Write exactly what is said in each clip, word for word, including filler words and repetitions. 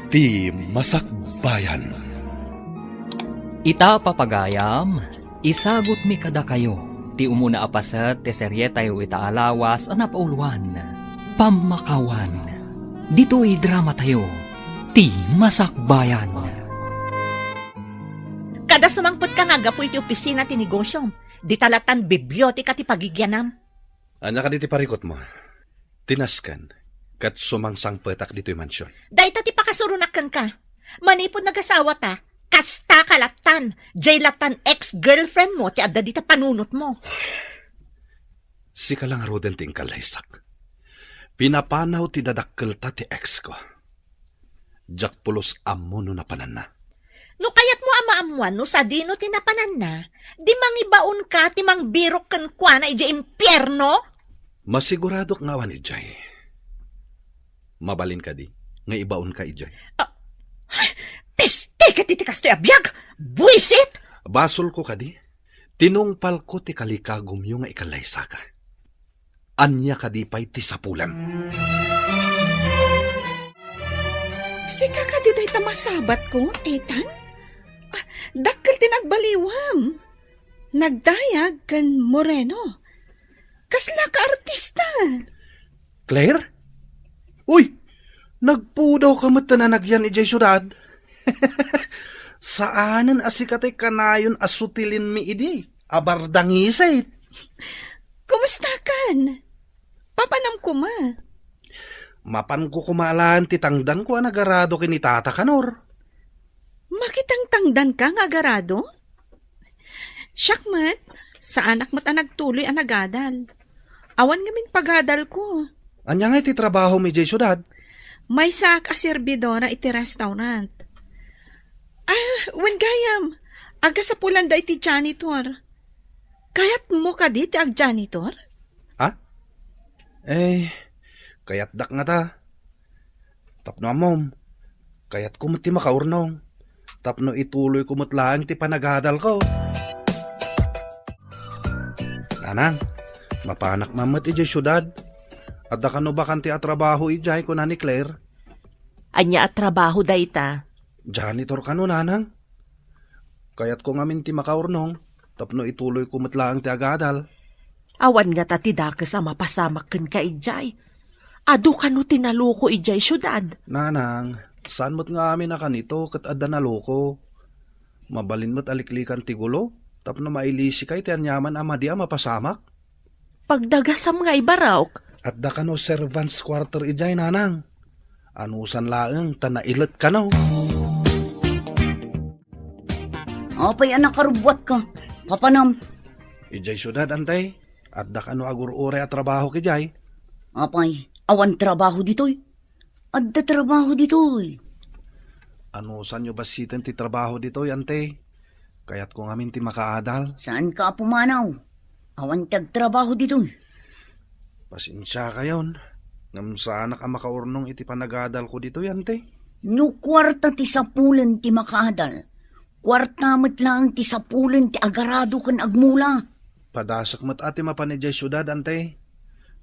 Ti Masakbayan. Ita, papagayam, isagutmi kadakayo ti umuna a paset ti serietayo ita a lawas a napauluan, Pammakawan. Ditoy dramatayo, Ti Masakbayan. Kada sumangpet ka nga gapu iti opisina ti negosyom, dita lattan biblioteka ti pagigianam. Ania kadi ti parikutmo? Ti nasken, ket sumangsangpetak ditoy mansion. Dayta ti pakasuronak kenka. Manipud nagasawata, kasta ka lattan. Jay lattan ex-girlfriend mo ti adda dita panunotmo. Sika la ngaruden ti inkallaysak. Pinapanaw ti dadakkelta ti ex ko. Diak pulos ammo no napananna. No kayatmo a maammuan no sadino ti napananna, di mangibaonka ti mangbirok kenkuana idiay impierno? Masiguradok nga awan idiay. Mabalin kadi nga ibaonka idiay? Ah, peste ket iti kastoy a biag! Buisit! Basolko kadi, tinungpalko ti kalikagumyo nga ikallaysaka. Ania kadi pay ti sapulem? Sika kadi dayta masabatko, Ethan? Ah, dakkel ti nagbaliwam. Nagdayag ken moreno. Kasla ka artista. Claire? Uy, nagpudawka met ta nanagyan idiay siudad. Saanen a sika ti kanayon a sutilenmi idi, a bardangisit. Kumustakan? Papanam koma? Mapanko koma laeng ti tangdanko a nagarado ken ni Tata Kanor. Makitangtangdanka nga agarado? Siak met, saanak met a nagtuloy a nagadal. Awan ngamin pagadalko. Ania ngay ti trabahom idiay siudad? Maysaak a serbidora iti restaurant. Ah, wen gayam, agasapulan da iti janitor. Kayatmo kadi ti agjanitor? Ha? Eh, kayatdak ngata. Tapno ammom, kayatko met ti makaurnong. Tapno ituloyko met laeng ti panagadalko. Nanang, mapanak man met idiay siudad. Adda kano bakante a trabaho idiay, kuna ni Claire. Ania a trabaho dayta? Janitor kano, nanang. Kayatko ngamin ti makaurnong, tapno ituloyko met laeng ti agadal. Awan ngata ti dakes a mapasamak kenka idiay? Adu kano ti naloko idiay siudad? Nanang, saan met nga amin a kanito ket adda naloko. Mabalin met a liklikan ti gulo, tapno mailisika iti aniaman a madi a mapasamak. Pagdagasam nga ibarok. Adda kano servants' quarter idiay, nanang. Anusan laeng ta nailet kano. Apay a nakarubbuatka? Papanam? Idiay siudad, antay. Adda kano agur-uray a trabaho idiay? Apay, awan trabaho ditoy? Adda trabaho ditoy. Anusanyo bassiten ti trabaho ditoy, ante? Kayatko ngamin ti makaadal. Saanka a pumanaw? Awan ti agtrabaho ditoy. Pasensiakayon, ngem saanak a makaurnong iti panagadalko ditoy, ante. No kuarta ti sapulen ti makaadal, kuarta met laeng ti sapulen ti agarado ken agmula. Padasek met a ti mapan idiay siudad, ante.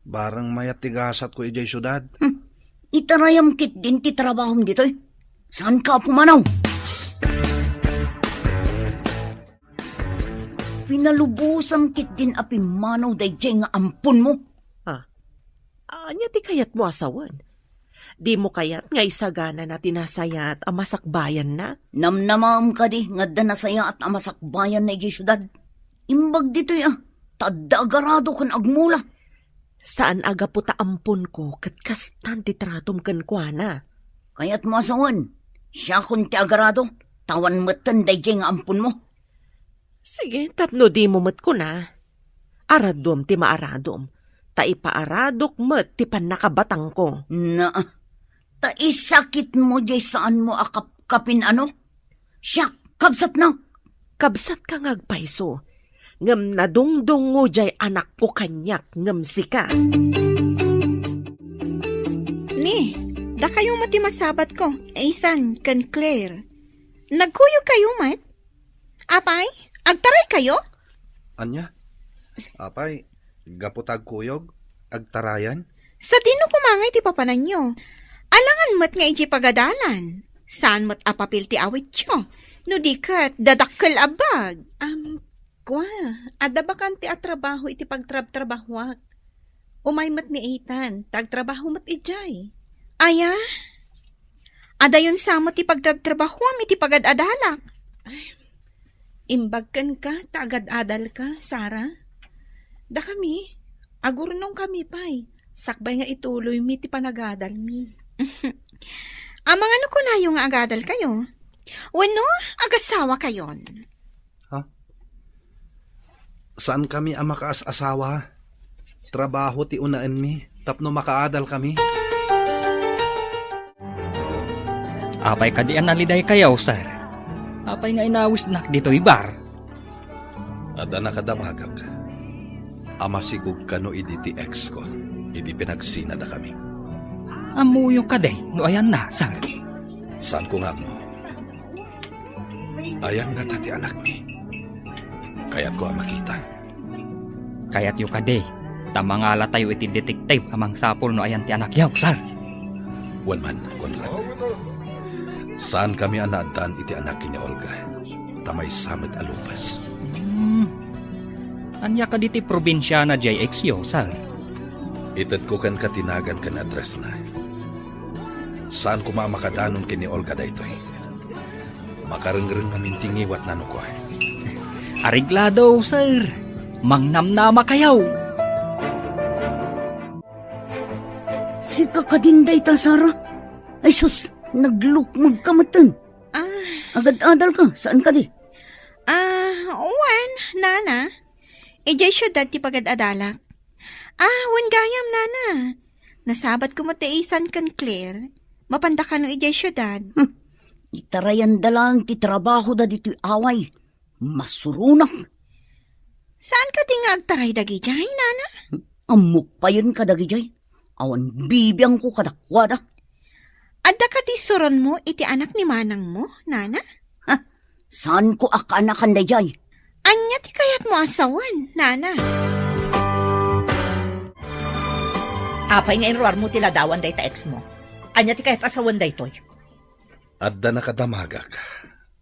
Bareng mayat ti gasatko idiay siudad. Hmm. Itarayam ketdin ti trabahom ditoy. Saanka a pumanaw? Pinalubosam ketdin a pimmanaw daydiay nga amponmo. Ah, ania ti kayatmo a sawen? Dimo kayat nga isaganana ti nasayaat a masakbayanna? Namnamaem kadi nga adda nasayaat a masakbayanna idiay siudad? Imbag ditoy a, ta adda agarado ken agmula. Saan a gapu ta amponko ket kastan ti tratom kenkuana. Kayatmo a sawen, siakon ti agarado, ta awan metten daydiay nga amponmo. Sige, tapno dimo met kuna, araduem ti maaradom, ta ipaaradok met ti pannakabatangko. Na, ta isakitmo diay saanmo a kapkapin-ano? Siak, kabsatnak. Kabsatka nga agpayso, ngem nadungdungngo diay anakko kaniak ngem sika. Ni, dakayo met ti masabatko, Ethan ken Claire. Nagkuyogkayo met? Apay, agtaraykayo? Ania? Apay, gapu ta agkuyog, agtarayan? Sadino koma ngay ti papananyo? Alangan met nga idiay pagadalan. Saan met a papel ti awityo? No di ket, dadakkel a bag. Am, kua, adda bakante a trabaho iti pagtrabtrabahoak. Umay met ni Ethan, ta agtrabaho met idiay. Aya? Adayon sa met ti pagtrabtrabahoam iti pagad-adalak. Ay, imbag kenka ta agad-adalka, Sarah. Dakami, agurnongkami pay, sakbay nga ituloymi ti panagadalmi. Amangan no kunayo nga agadalkayo? Wenno, agasawakayon? Ha? Saankami a makaas-asawa. Trabaho ti unaenmi tapno makaadalkami. Apay kadi a nalidaykayo, sir? Apay nga inawisnak ditoy bar? Adda nakadamagak a masikog kano idi ti ex ko, idi pinagsinadakami. Ammoyo kadi no ayanna, sir? Saanko nga ammo. Ayan ngata ti anakmi? Kayatko a makita. Kayatyo kadi, ta mangalatayo iti detective a mangsapul no ayan ti anakyo, sir. Wen man, Conrad. Saankami a naaddaan iti anak ken ni Olga, ta maysa met a Lopez. Hmm. Ania kadi ti probinsiana diay ex-yo, sir? Itedko kenka ti nagan ken addressna. Saan koma a makadanon ken ni Olga daytoy. Makarengreng ngamin ti ngiwatna no kua. Areglado, sir. Mangnamnamakayo. Sika kadin dayta, Sarah? Ay sus, naglukmagka metten. Ah. Agad-adalka, saan kadi? Ah, wen, nana. Idiay siudad ti pagad-adalak. Ah, wen gayam, nana. Nasabatko met ni Ethan ken Claire. Mapanda kano idiay siudad. Hmm. Itarayanda laeng ti trabahoda ditoy away. Masuronak. Saan kadi nga agtaray dagidiay, nana? Ammok payen kadagidiay. Awan bibiangko kadakuada. Adda kadi suronmo iti anak ni manangmo, nana? Ha? Saanko a kaanakan daydiay? Ania ti kayatmo a sawen, nana? Apay nga inruarmo ti ladawan dayta ex mo? Ania ti kayat a sawen daytoy? Adda nakadamagak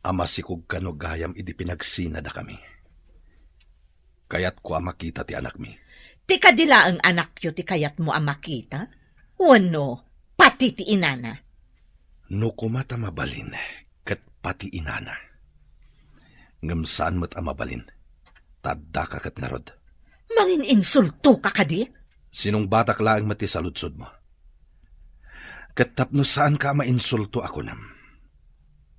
a masikog kano gayam idi pinagsinadakami. Kayatko a makita ti anakmi. Ti kadi laeng anakyo ti kayatmo a makita? Wenno pati ti inana? No koma ta mabalin, ket pati inana. Ngem saan met a mabalin, ta addaka ket ngarud. Mangin-insultoka kadi? Sinungbatak laeng met ti saludsodmo. Ket tapno saanka a mainsulto a kunam,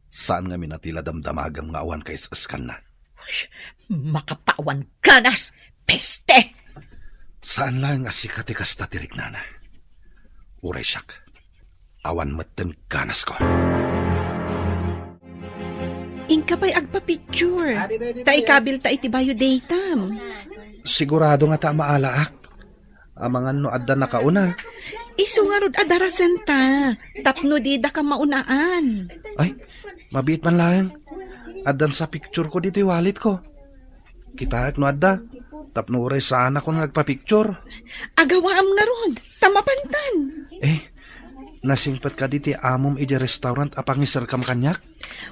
saan ngamin a ti la damdamagam nga awan kaes-eskanna. Uy, makapawan ganas! Peste! Saan laeng a sika ti kasta ti riknana. Uray siak, awan metten ganasko. Inka pay agpa-picture. Ta ikabilta iti bayo datam. Sigurado ngata a maalaak. Amangan no adda nakauna. Isu ngarud a darasenta, tapno didaka maunaan. Ay, mabiit man laeng. Addan sa picture ko ditoy wallet ko. Kitaek no adda, tapno uray saanakon nga agpa-picture. Agawaam ngarud, ta mapantan. Eh, nasingpet kadi ti amom idiay restaurant a pangiserkam kaniak?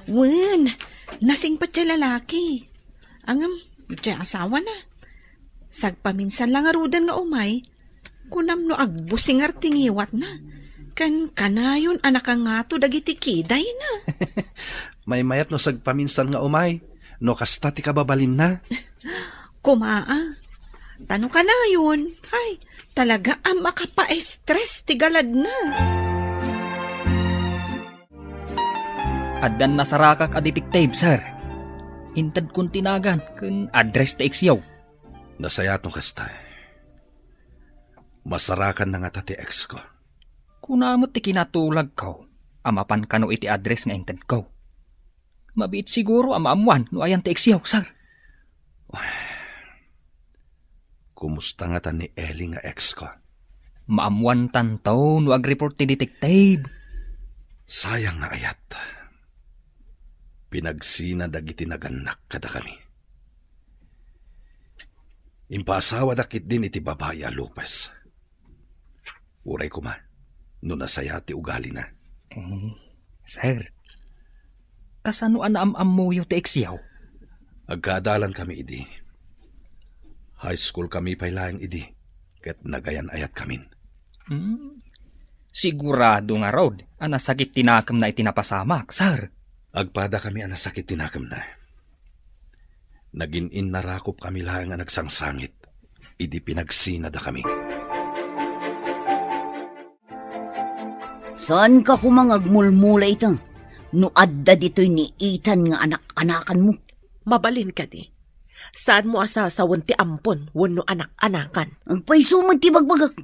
Wen, nasingpet ti lalaki. Ngem, ti asawana. Sagpaminsan la ngaruden nga umay, kunam no agbusingar ti ngiwatna, ken kanayon a nakangato dagiti kidayna. Maymayat no sagpaminsan nga umay, no kasta ti kababalinna. Kumaa, ta no kanayon, ay, talaga a makapaestres ti galadna. Addan nasarakak a detective, sir. Intedkon ti nagan ken address ti ex-yo. Nasayaat no kasta. Masarakanna ngata ti ex ko. Kuna met ti kinatulagko a mapan kano iti address nga intedko. Mabiit siguro a maammuan no ayan ti ex-yo, sir. Kumusta ngata ni Ellie nga ex ko? Maammuantanto no agreport ti detective. Sayang nga ayat. Pinagsina dagiti nagannak kadakami. Impaasawadak ketdin iti babai a Lopez. Uray koma, no nasayaat ti ugalina. Eh, sir, Kasano a naam-ammoyo ti eksiaw? Agkaadalankami idi. High school kami pay laeng idi, ket nagayan-ayatkamin. Hmm. Sigurado ngarud a nasakit ti nakemna iti napasamak, sir. Agpadakami a nasakit ti nakemna. Nagin-innarakopkami laeng a nagsangsangit idi pinagsinadakami. Saanka koma nga agmulmula ita no adda ditoy ni Ethan nga anak-anakanmo? Mabalin kadi, saanmo a sasawen ti ampon wenno anak-anakan? Agpayso met ti bagbagak.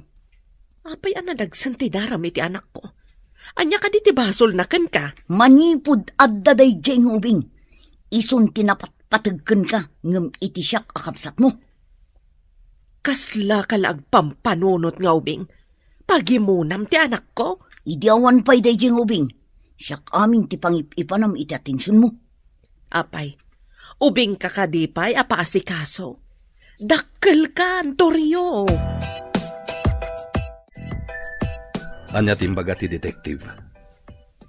Apay a nadagsen ti daram iti anakko? Ania kadi ti basolna kenka? Manipud adda daydiay nga ubing, isun ti napatpateg kenka ngem iti siak a kabsatmo. Kaslaka la agpampanunot nga ubing? Pagimonam ti anakko? Idi awan pay daydiay nga ubing, siak amin ti pangip-ipanam iti atensionmo. Apay, ubingka kadi pay a paasikaso? Dakkelka, Antorio! Ania ti imbaga ti detective?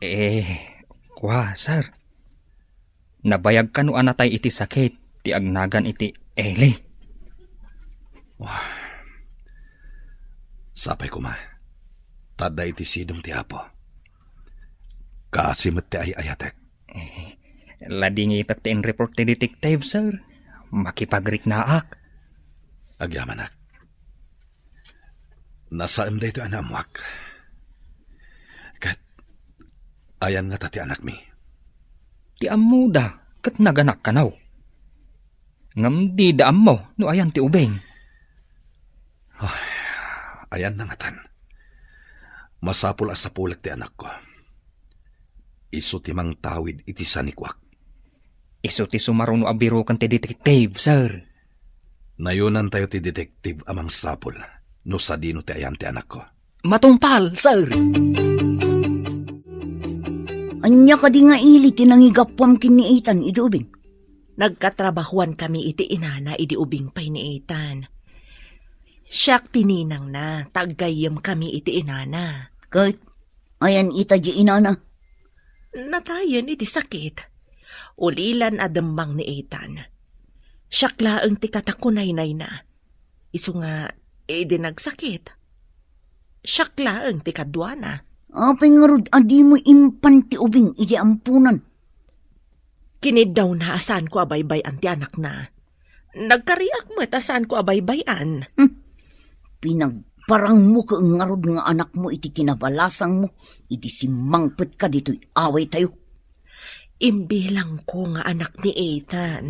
Eh, kua, sir. Nabayag kano a natay iti sakit ti agnagan iti Eli. Wah. Sapay koma, ta adda iti sidong ti Apo. Kaasi met ti ay-ayatek. Eh, ladingitak ti in-report ti detective, sir. Makipagriknaak. Agyamanak. Nasaem daytoy a naammoak. Ket ayan ngata ti anakmi? Ti ammoda ket naganak kano. Ngem dida ammo no ayan ti ubing. Ay, ayan nangatan. Masapul a sapulek ti anakko. Isu ti mangtawid iti sanikuak. Isu ti sumaruno a biroken ti detective, sir. Nayonantayo ti detective a mangsapul no sadino ti ayan ti anakko. Matungpal, sir! Ania kadi nga ili ti nangigapuam ken ni Ethan idi ubing? Nagkatrabahuan kami iti inana idi ubing pay ni Ethan. Siak ti ninangna, ta aggayyem kami iti inana. Ket ayan ita di inana? Natayen iti sakit. Ulilan a demmang ni Ethan. Siak laeng ti katakunaynayna. Isu nga, idi nagsakit, siak laeng ti kaduana. Apay ngarud a dimo impan ti ubing iti amponan? Kiniddawna a saanko a baybay-an ti anakna. Nagkariak met a saanko a baybay-an. Hmm. Pinagparangmo ket ngarud nga anakmo iti kinabalasangmo idi simmangpetka ditoy awaytayo. Imbilangko nga anak ni Ethan.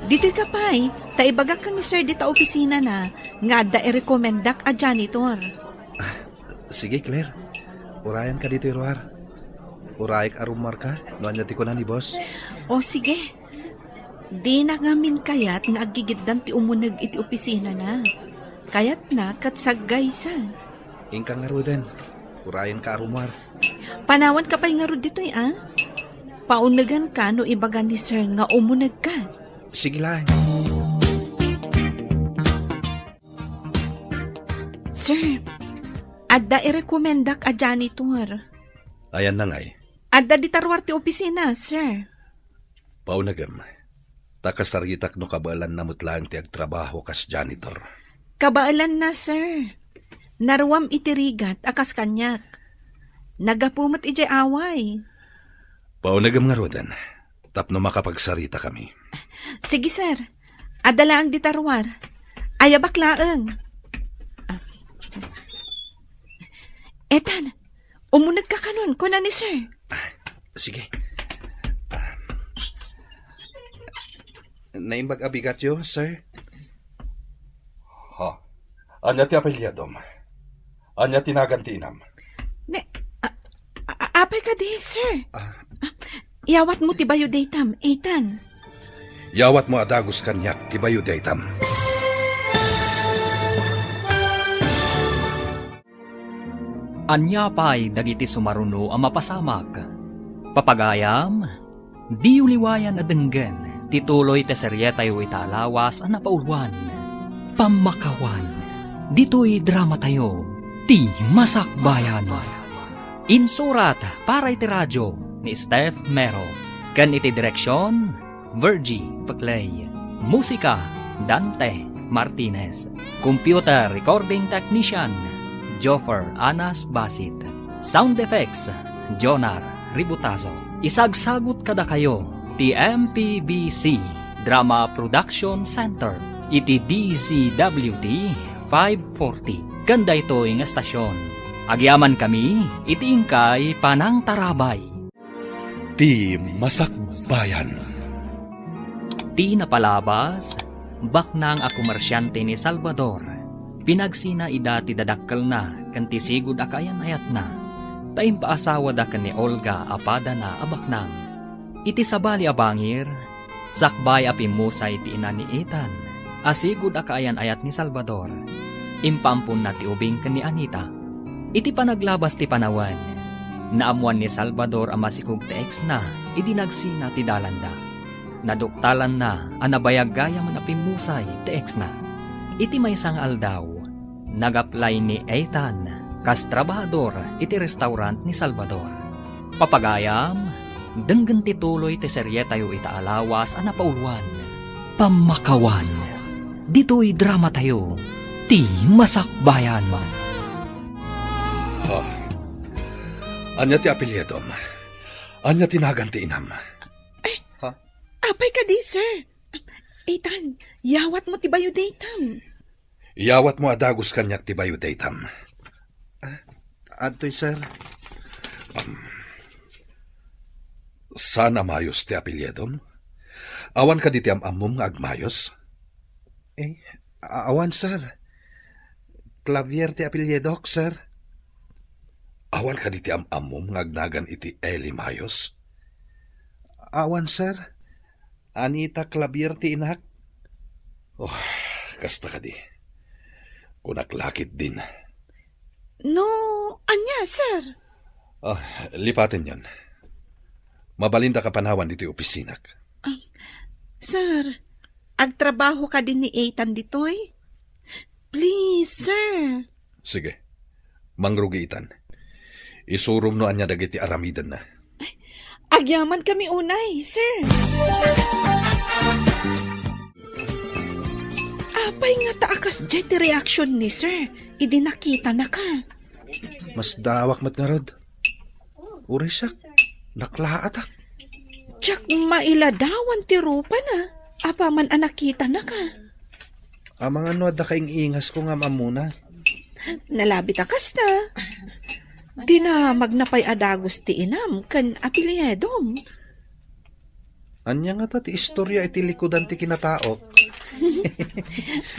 Ditoy ka pay, ta ibagak ken ni Sir dita opisinana nga adda irekomendak a janitor. Sige, Claire. Urayanka ditoy ruar. Urayek a rumuarka no ania ti kuna ni boss. O, sige. Dina ngamin kayat nga aggigiddan ti umuneg iti opisinana. Kayatna ket saggaysa. Inka ngaruden. Urayenka a rumuar. Panawanka pay ngarud ditoy, a? Pauneganka no ibaga ni Sir nga umunegka. Sige lang. Sir, adda irekomendak a janitor. Ayanna ngay? Adda dita ruar ti opisina, sir. Paunegem, ta kasaritak no kabaelanna met laeng ti agtrabaho kas janitor. Kabaelanna, sir. Naruam iti rigat a kas kaniak. Naggapu met idiay away. Paunegem ngaruden, tapno makapagsaritakami. Sige, sir. Adda laeng dita ruar. Ayabak laeng. Ah. Ethan, umunegka kanon, kuna ni sir. Ah, sige. Ah. Naimbag a bigatyo, sir? Ha? Ania ti apelyadom? Ania ti nagan ti inam? Ne, a, a, apay kadi, sir? Ah. Ah, yawatmo ti bayo daytam, Ethan. Yawatmo a dagus kaniak ti bayo daytam. Ania pay dagiti sumaruno a mapasamak? Papagayam, diyo liwayan a denggen ti tuloy ti serietayo ita a lawas a napauluan, Pammakawan. Ditoy dramatayo, Ti Masakbayan. Insurat para iti radyo ni Steph Mero. Ken iti direksyon, Virgie Peclay. Musika, Dante Martinez. Computer recording technician, Joffer Anas Basit. Sound effects, Jonar Ributazo. Isagsagut kadakayo ti M P B C Drama Production Center iti D Z W T five forty. Ken daytoy nga estasion, agyamankami iti inkay panangtarabay. Ti Masakbayan. Ti napalabas, baknang a komersiante ni Salvador. Pinagsina ida ti dadakkelna ken ti sigud a kaayan-ayatna, ta impaasawada ken ni Olga a padana a baknang. Iti sabali a bangir, sakbay a pimmusay ti ina ni Ethan a sigud a kaayan-ayat ni Salvador, impaamponna ti ubing ken ni Anita. Iti panaglabas ti panawen, naammoan ni Salvador a masikog ti exna idi nagsina ti dalanda. Naduktalanna a nabayag gayam a pimmusay ti exna. Iti maysa nga aldaw, nag-apply ni Ethan kas trabahador iti restaurant ni Salvador. Papagayam, denggen ti tuloy ti serietayo ita a lawas a napauluan, Pammakawan. Ditoy dramatayo, Ti Masakbayan. Ah, ania ti apelyidom? Ania ti nagan ti inam? Ay, Ha? Apay kadi, sir? Ethan, yawatmo ti bayo daytam. Yawatmo a dagus kaniak ti bayo daytam. Ah, adtoy, sir. Um, saan a Mayos ti apelyidom? Awan kadi ti am-ammom nga agmayos? Eh, a-, awan, sir. Clavier ti apelyidok, sir. Awan kadi ti am-ammom nga agnagan iti Eli Mayos? Awan, sir. Anita Clavier ti inak. Oh, kasta kadi. Kunak la ketdin. No, ania, sir? Ah, lipatenyon. Mabalindak a panawan ditoy opisinak. Ah, sir, agtrabaho kadi ni Ethan ditoy? Please, sir. Sige. Mangrugi itan. Isurom no ania dagiti aramidenna. Agyamankami unay, sir. Apay ngata a kasdiay ti reaksion ni sir idi nakitanaka? Masdawak met ngarud. Uray siak, naklaatak. Diak mailadawan ti rupana, apaman a nakitanaka. Amangan no adda kaing-ingasko nga am-ammona. Nalabit a kasta. Dinamagna pay a dagus ti inam ken apelyidom. Ania ngata ti istorya iti likudan ti kinataok?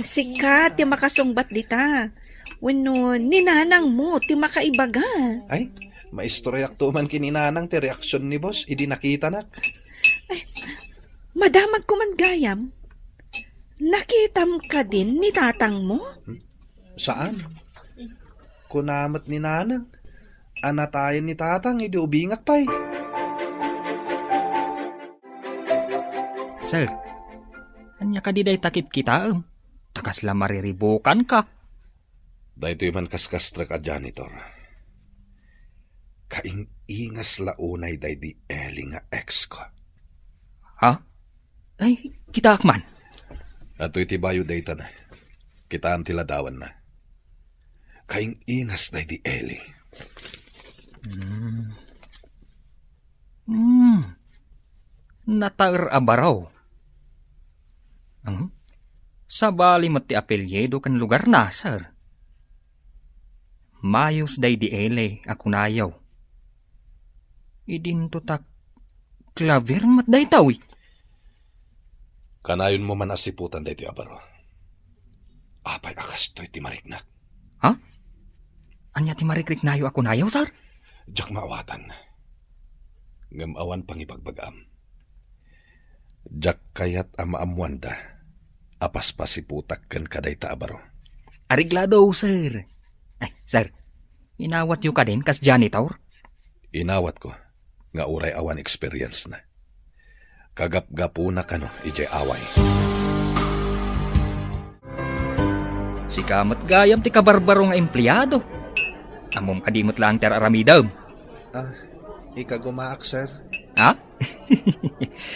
Sika ti makasungbat dita. Wenno ni nanangmo ti makaibaga. Ay, maistoryak to man ken ni nanang ti reaksion ni boss idi nakitanak. Ay, madamagko man gayam. Nakitam kadin ni tatangmo? Hmm? Saan? Kuna met ni nanang, a natayen ni tatang idi ubingak pay. Sir, ania kadi dayta kitkitaem? Ta kasla mariribukanka. Daytoy man kaskastrek a janitor. Kaing-ingas la unay daydi Eli nga ex ko. Ha? Ay, kitaak man. Adtoy ti bayo dayta na. Kitaem ti ladawanna. Kaing-ingas daydi Eli. Hmm. Hmm. Nataer a baro. Hmm? Sabali met ti apelyido ken lugarna, sir. Mayos daydi Eli a kunayo. Idinto ta Clavier met daytoy. Kanayonmo man a siputan daytoy a baro. Apay a kastoy ti mariknak? Ha? Ania ti marikriknayo a kunayo, sir? Diak maawatan. Ngem awan pangibagbagaam. Diak kayat a maammoanda a paspasiputak ken kadayta a baro. Areglado, sir. Ay, sir, inawatyo kadin kas janitor? Inawatko, nga uray awan experience na. Kagapgapuna kano idiay away. Sika met gayam ti kabarbaro nga empleado. Ammom kadi met laeng ti ar-aramidem? Ah, ikagumaak, sir. Ha?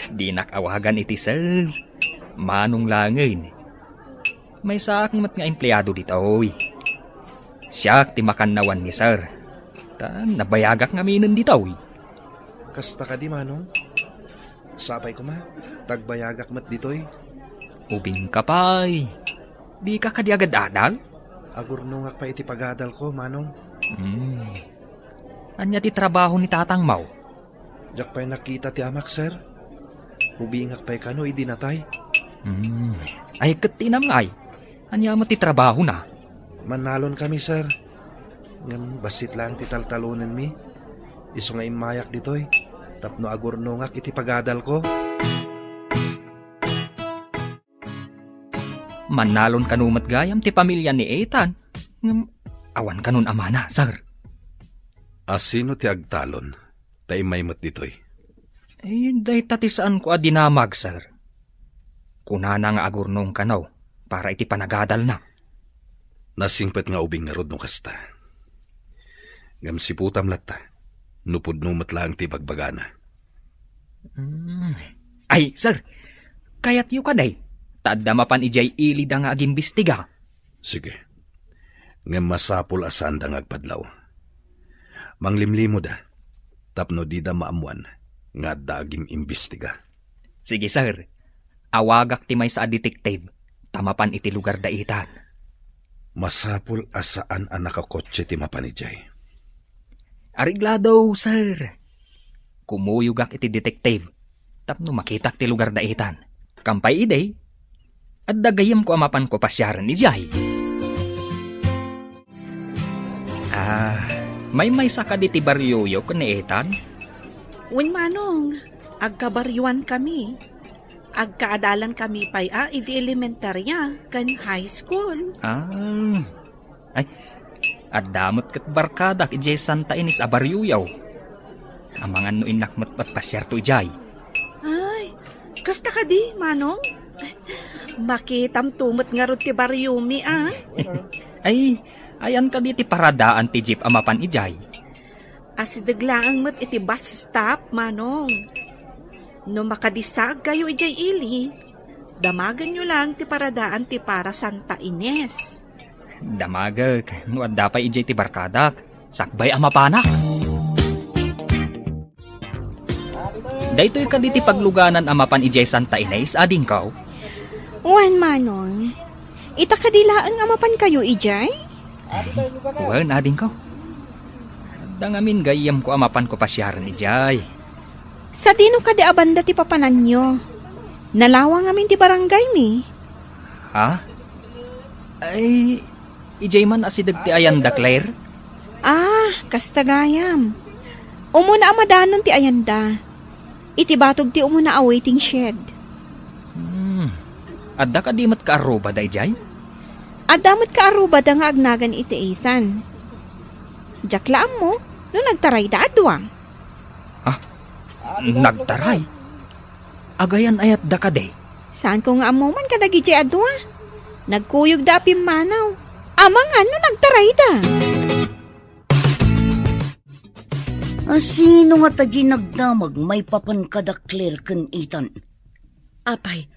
Dinak awagan iti sir. Manong laengen. Maysaak met nga empleado ditoy. Siak ti makannawan ni sir. Ta nabayagak ngaminen ditoy. Kasta kadi, Manong? Sapay koma, ta agbayagak met ditoy. Ubingka pay. Dika kadi agad-adal? Agurnongak pay iti pagadalko, Manong. Hmm. Ania ti trabaho ni tatangmo? Diak pay nakita ti amak, sir. Ubingak pay kano idi natay. Hmm. Ay, ket ti inam ngay. Ania met ti trabahona? Mannalon kami, sir. Ngem bassit laeng ti taltalonenmi. Isu nga immayak ditoy, tapno agurnongak iti pagadalko. Mannalon kano met gayam ti pamilya ni Ethan. Ngem awan kanon amana, sir. A, sino ti agtalon? Ta immay met ditoy. Eh, dayta ti saanko a dinamag, sir. Kunana nga agurnong kano para iti panagadalna. Nasingpet nga ubing ngarud no kasta. Ngem siputam latta, no pudno met laeng ti bagbagana. Hmm. Ay, sir, kayatyo kadi, ta adda mapan idiay ilida nga agimbestiga. Sige. Ngem masapul a saanda nga agpadlaw. Manglimlimoda, tapno dida maammuan nga adda agim-imbestiga. Sige, sir. Awagak ti maysa a detective, ta mapan iti lugar da Ethan. Masapul a saan a nakakotse ti mapan idiay. Areglado, sir. Kumuyogak iti detective tapno makitak ti lugar da Ethan. Kampay idi, adda gayyemko a mapanko pasiaren idiay. Ah, maymaysa kadi ti barioyo ken ni Ethan? Wen, Manong, agkabarioan kami. Agkaadalan kami pay a idi elementarya ken high school. Ah. Ay, adda met ket barkadak idiay Santa Ines a barioyo. Amangan no innak met patpasiarto idiay. Ay, kasta kadi, Manong? Makitamto met ngarud ti bariomi, a? Ay, ayan kadi ti paradaan ti jeep a mapan idiay. Asideg laeng met iti bus stop, Manong. No makadisaagkayo idiay ili, damagenyo laeng ti paradaan ti para Santa Ines. Damagek no adda pay idiay ti barkadak, sakbay a mapanak. Daytoy kadi ti pagluganan a mapan idiay Santa Ines, adingko? Wen, Manong. Ita kadi laeng a mapankayo idiay? Wen, adingko. Adda ngamin gayyemko a mapanko pasiaren idiay. Sadino kadi a banda ti papananyo? Nalawa ngamin ti barangaymi. Ha? Ay, idiay man asideg ti ayanda, Claire? Ah, kasta gayam. Umuna a madanon ti ayanda. Iti batog ti umuna a waiting shed. Hmm. Adda kadi met kaarrubada idiay? Adda met kaarrubada nga agnagan iti Ethan. Diak la ammo no nagtarayda a dua. Ha? Nagtaray? Agayan ayatda kadi? Saanko nga ammo man kadagiti a dua. Nagkuyogda a pimmanaw. Amangan no nagtarayda. A, sino ngata diay nagdamag maipapan kada Claire ken Ethan? Apay,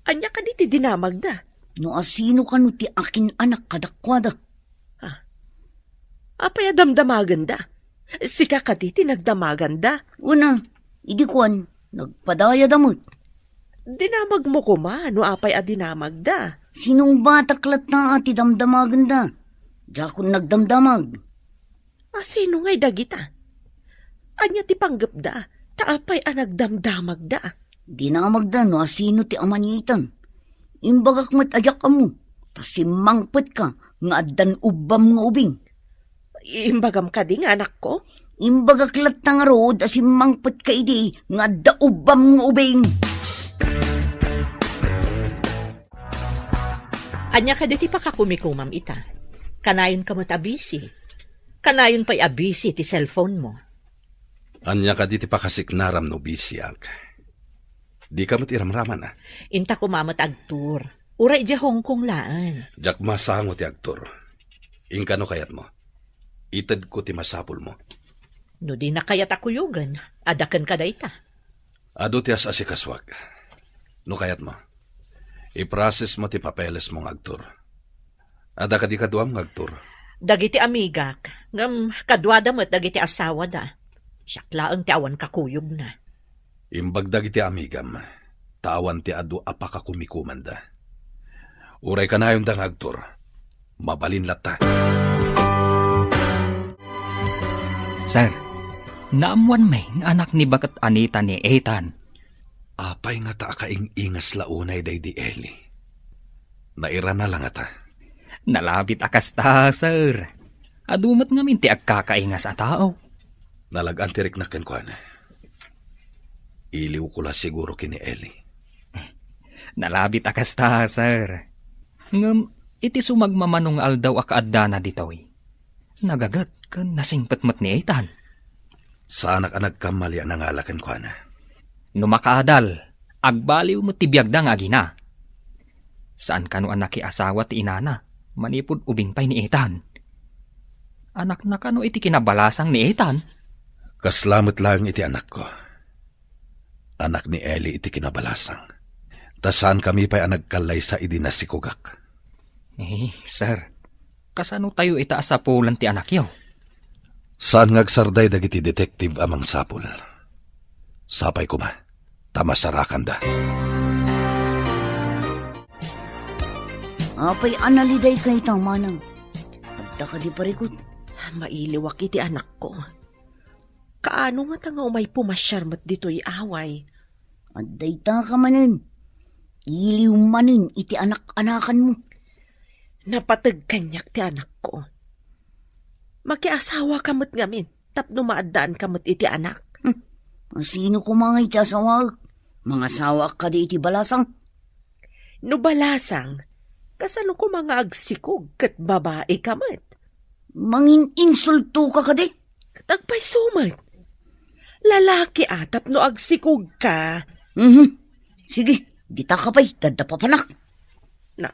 ania kadi ti dinamagda? No a, sino kano ti akin-anak kadakuada? Ah, apay a damdamagenda? Sika kadi ti nagdamaganda? Una, idi kuan, nagpadayada met. Dinamagmo koma no apay a dinamagda. Sinungbatak latta a ti damdamagenda. Diakon nagdamdamag. A, sino ngay dagita? Ania ti panggepda? Ta apay a nagdamdamagda? Dinamagda no a sino ti ama ni Ethan. Imbagak met a diak ammo, ta simmangpetka nga addan ubbam nga ubing. Imbagam kadi nga anakko? Imbagak latta ngarud a simmangpetka idi nga adda ubbam nga ubing. Ania kadi ti pakakumikumam ita? Kanayon ka met a busy. Kanayon pay a busy ti cellphone mo. Ania kadi ti pakasiknaram no busyak? Dika met iramraman, a? Inta koma met agtur. Uray idiay Hong Kong laeng. Diak masango ti agtur. Inkano kayatmo? Itedko ti masapulmo. No dina kayat a kuyogen, adda kenka dayta. Adu ti as-asikasuak. No kayatmo, i-processmo ti papelesmo nga agtur. Adda kadi kaduam nga agtur? Dagiti amigak, ngem kaduada met dagiti asawada. Siak laeng ti awan kakuyogna. Imbag dagiti amigam, ta awan ti adu a pakakumikomanda. Uray kanayonda nga agtur, mabalin latta. Sir, naammoanmi nga anak ni baket Anita ni Ethan. Apay ngata a kaing-ingas la unay daydi Eli? Nairana la ngata? Nalabit a kasta, sir. Adu met ngamin ti agkakaingas a tao. Nalag-an ti riknak kenkuana. Iliwko la siguro ken ni Eli. Nalabit a kasta, sir. Ngem iti sumagmamano nga aldaw a kaaddana ditoy, nagaget ken nasingpet met ni Ethan. Saanak a nagkamali a nangala kenkuana. No makaadal, agbaliw met ti biagda nga agina. Saan kano a nakiasawa ti inana manipud ubing pay ni Ethan? Anakna kano iti kinabalasang ni Ethan? Kasla met laeng iti anakko. Anak ni Eli iti kinabalasang. Ta saankami pay a nagkallaysa idi nasikogak. Eh, sir, kasano tayo ita a sapulan ti anakyo? Saan nga agsarday dagiti detective a mangsapul. Sapay koma, ta masarakanda. Apay a nalidayka ita, manang? Adda kadi parikut? Mailiwak iti anakko. Kaano ngata nga umay pumasiar met ditoy away? Adda ita ka manen. Iliw manen iti anak-anakanmo. Napateg kaniak ti anakko. Makiasawa ka met ngamin tapno maaddaan ka met iti anak. Hmm. Sino koma nga iti asawaek? Mangasawaak kadi iti balasang? No balasang, kasano koma nga agsikog ket babai ka met? Mangin-insulto ka kadi? Ket agpayso met. Lalaki a tapno agsikog ka. Mhm. Sige, dita ka pay, dadda papanak. Na,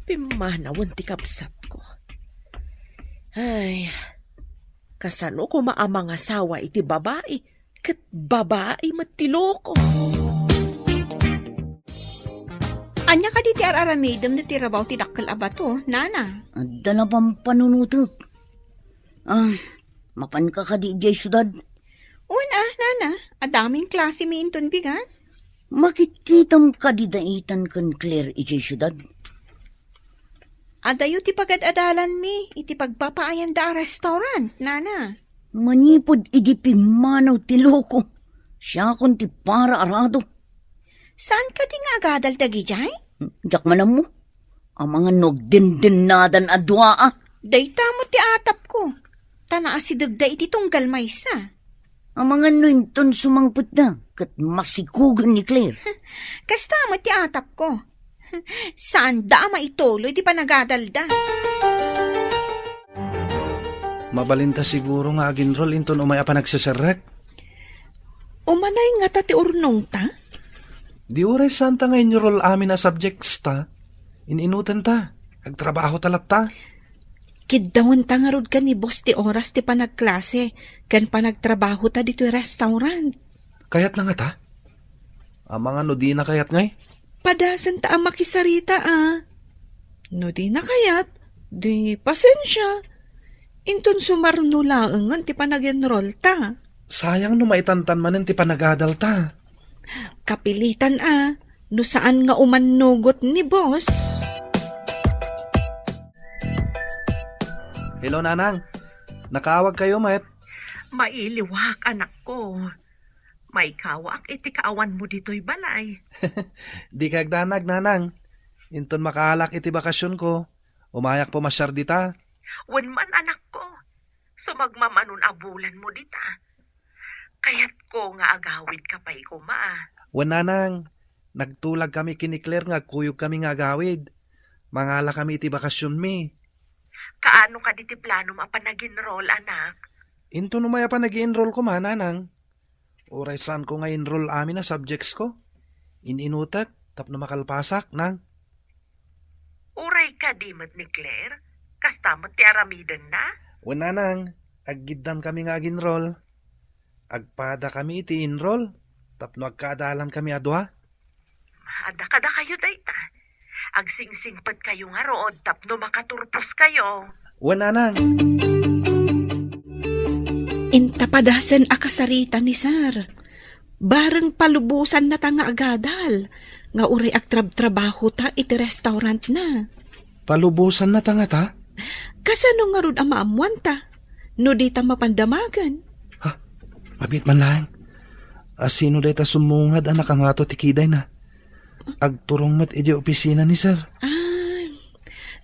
pimmanawen ti kabsatko. Ay, kasano koma a mangasawa iti babai? Ket babai met ti loko. Ania kadi ti ar-aramidem no ti rabaw ti dakkel a bato, nana? Adda la pampanunotek. Ah, mapanka kadi idiay siudad? Wen a, nana. Adda amin klasemi inton bigat. Makitkitam kadi da Ethan ken Claire idiay siudad? Adayo ti pagad-adalanmi iti pagpapaayanda a restaurant, nana. Manipud idi pimmanaw ti loko, siakon ti para arado. Saan kadi nga agadal dagidiay? Diak man ammo. Amangan no agdindennadan a dua a. Dayta met ti atapko. Ta naasidegda iti tunggal maysa. Amangan no inton sumangpetda ket masikugan ni Claire. Kasta met ti atapko. Saanda a maituloy ti panagadalda. Mabalinta siguro nga aginrol inton umay a panagseserrek? Umanay ngata ti urnongta? Di uray saanta nga inrol amin a subjects ta. In-inutenta. Agtrabaho ta latta. Kiddawenta ngarud ken ni boss ti oras ti panagklase ken panagtrabaho ta ditoy restaurant. Kayatna ngata? Amangan no dina kayat ngay? Padasenta a makisarita a. No dina kayat, di pasensia. Inton sumarno laengen ti panag-enroll ta. Sayang no maitantan manen ti panagadal ta. Kapilitan a, no saan nga umannugot ni boss. Hello, Nanang. Nakaawag kayo, met? Mailiwak, anakko. Maikawaak iti kaawan mo ditoy balay. Di kayagdanag, Nanang. Inton makaalak iti bakasyonko, umayak pumasiar dita. Wen man, anakko. Sumagmamanon a bulan mo dita. Kayatko nga agawid ka pay koma. Wen, Nanang, nagtulag kami ken ni Claire nga agkuyog kami nga agawid. Mangala kami iti bakasyonmi. Kaano kadi ti planom a panag-enroll, anak? Inton umay a panag-enroll koma, Nanang. Uray saanko nga enroll amin a subjects ko. In-inutek tapno makalpasak, Nang. Uray kadi met ni Claire? Kasta met ti aramidenna? Wen, nanang, aggiddankami nga aginrol. Agpadakami iti inrol tapno agkaadalankami a dua. Adda kadakayo dayta. Agsingsingpetkayo ngarud tapno makaturposkayo. Wen, nanang. Inta padasen a kasarita ni Sir. Bareng palubosannata nga agadal, nga uray agtrabtrabahota iti restaurantna. Palubosannata ngata? Kasano ngarud a maammoanta no dita mapan damagen? Ha? Mabiit man laeng. A, sino dayta summungad a nakangato ti kidayna? Agturong met idiay opisina ni Sir. Ah,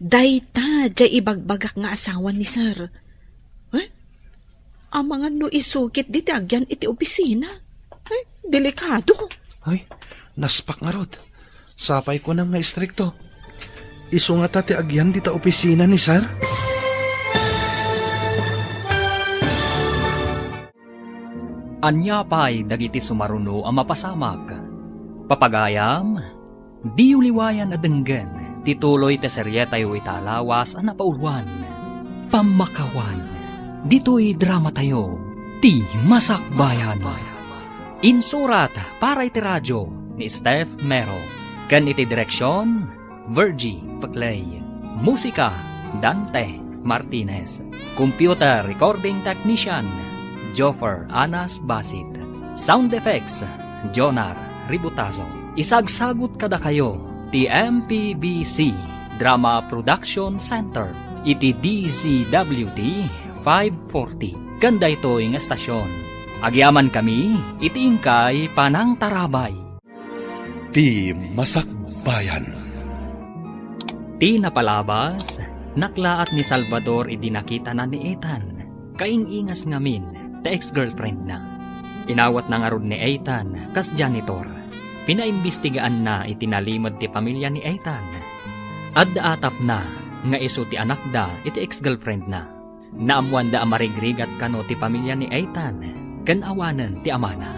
dayta diay ibagbagak nga asawa ni Sir. Eh? Amangan no isukit dita agyan iti opisina. Eh, delikado. Ay, naspak ngarud. Sapay kunam nga istrikto. Isu ngata ti agyan dita opisina ni Sir? Ania pay dagiti sumaruno a mapasamak? Papagayam, diyo liwayan a denggen ti tuloy ti serietayo ita a lawas a napauluan, Pammakawan. Ditoy dramatayo, ti Masakbayan. Insurat para iti radio ni Steph Mero, ken iti direksion, Virgie Peclay. Musika, Dante Martinez. Computer recording technician, Joffer Anas Basit. Sound effects, Jonar Ributazo. Isagsagut kadakayo ti M P B C Drama Production Center iti D Z W T five forty. Ken daytoy nga estasion, agyamankami iti inkay panangtarabay. Ti Masakbayan. Ti napalabas, naklaat ni Salvador idi nakitana ni Ethan, kaing-ingas ngamin ti ex-girlfriendna. Inawatna ngarud ni Ethan kas janitor. Pinaimbistigaanna iti nalimed ti pamilya ni Ethan. Adda atapna nga isu ti anakda iti ex-girlfriendna. Naammoanda a marigrigat kano ti pamilya ni Ethan ken awanen ti amana.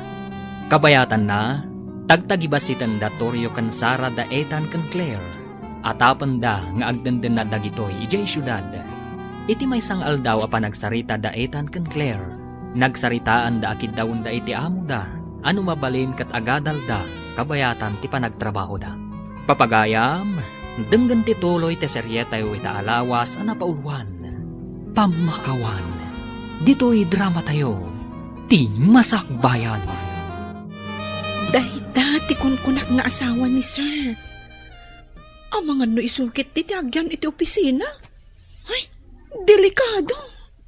Kabayatanna, tagtagibasitenda Torio ken Sara da Ethan ken Claire. Atapenda nga agdendennad dagitoy idiay siudad. Iti maysa nga aldaw a panagsarita da Ethan ken Claire, nagsaritaanda a kiddawenda iti amoda a no mabalin ket agadalda kabayatan ti panagtrabahoda. Papagayam, denggen ti tuloy ti serietayo ita a lawas a napauluan, Pammakawan. Ditoy dramatayo, ti Masakbayan. Dayta ti kunkunak nga asawa ni Sir. Amangan no isukit ti agyan iti opisina. Ay, delikado.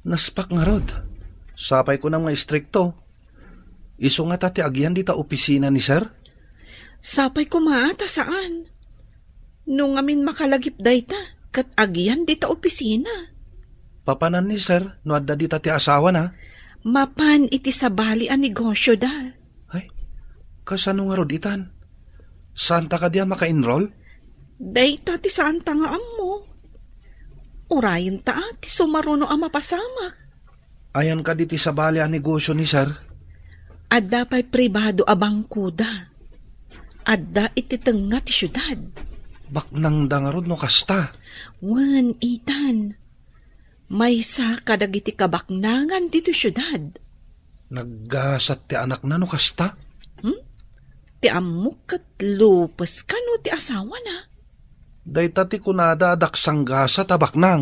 Naspak ngarud. Sapay kunam nga istrikto. Isu ngata ti agyan dita opisina ni Sir? Sapay koma ta saan. No ngamin makalagip dayta, ket agyan dita opisina. Papanan ni Sir no adda dita ti asawana? Mapan iti sabali a negosyoda. Ay, kasano ngarud itan? Saanta kadi a maka-enroll? Dayta ti saanta nga ammo. Urayenta ti sumaruno a mapasamak. Ayan kadi ti sabali a negosyo ni Sir? Adda pay pribado a bangkoda. Adda iti tengnga ti siudad. Baknangda ngarud no kasta? Wen, Ethan. Maysa kadagiti kabaknangan ditoy siudad. Naggasat ti anakna no kasta? Hmm? Ti ammok ket lupes kano ti asawana? Dayta ti kunada a daksanggasat a baknang.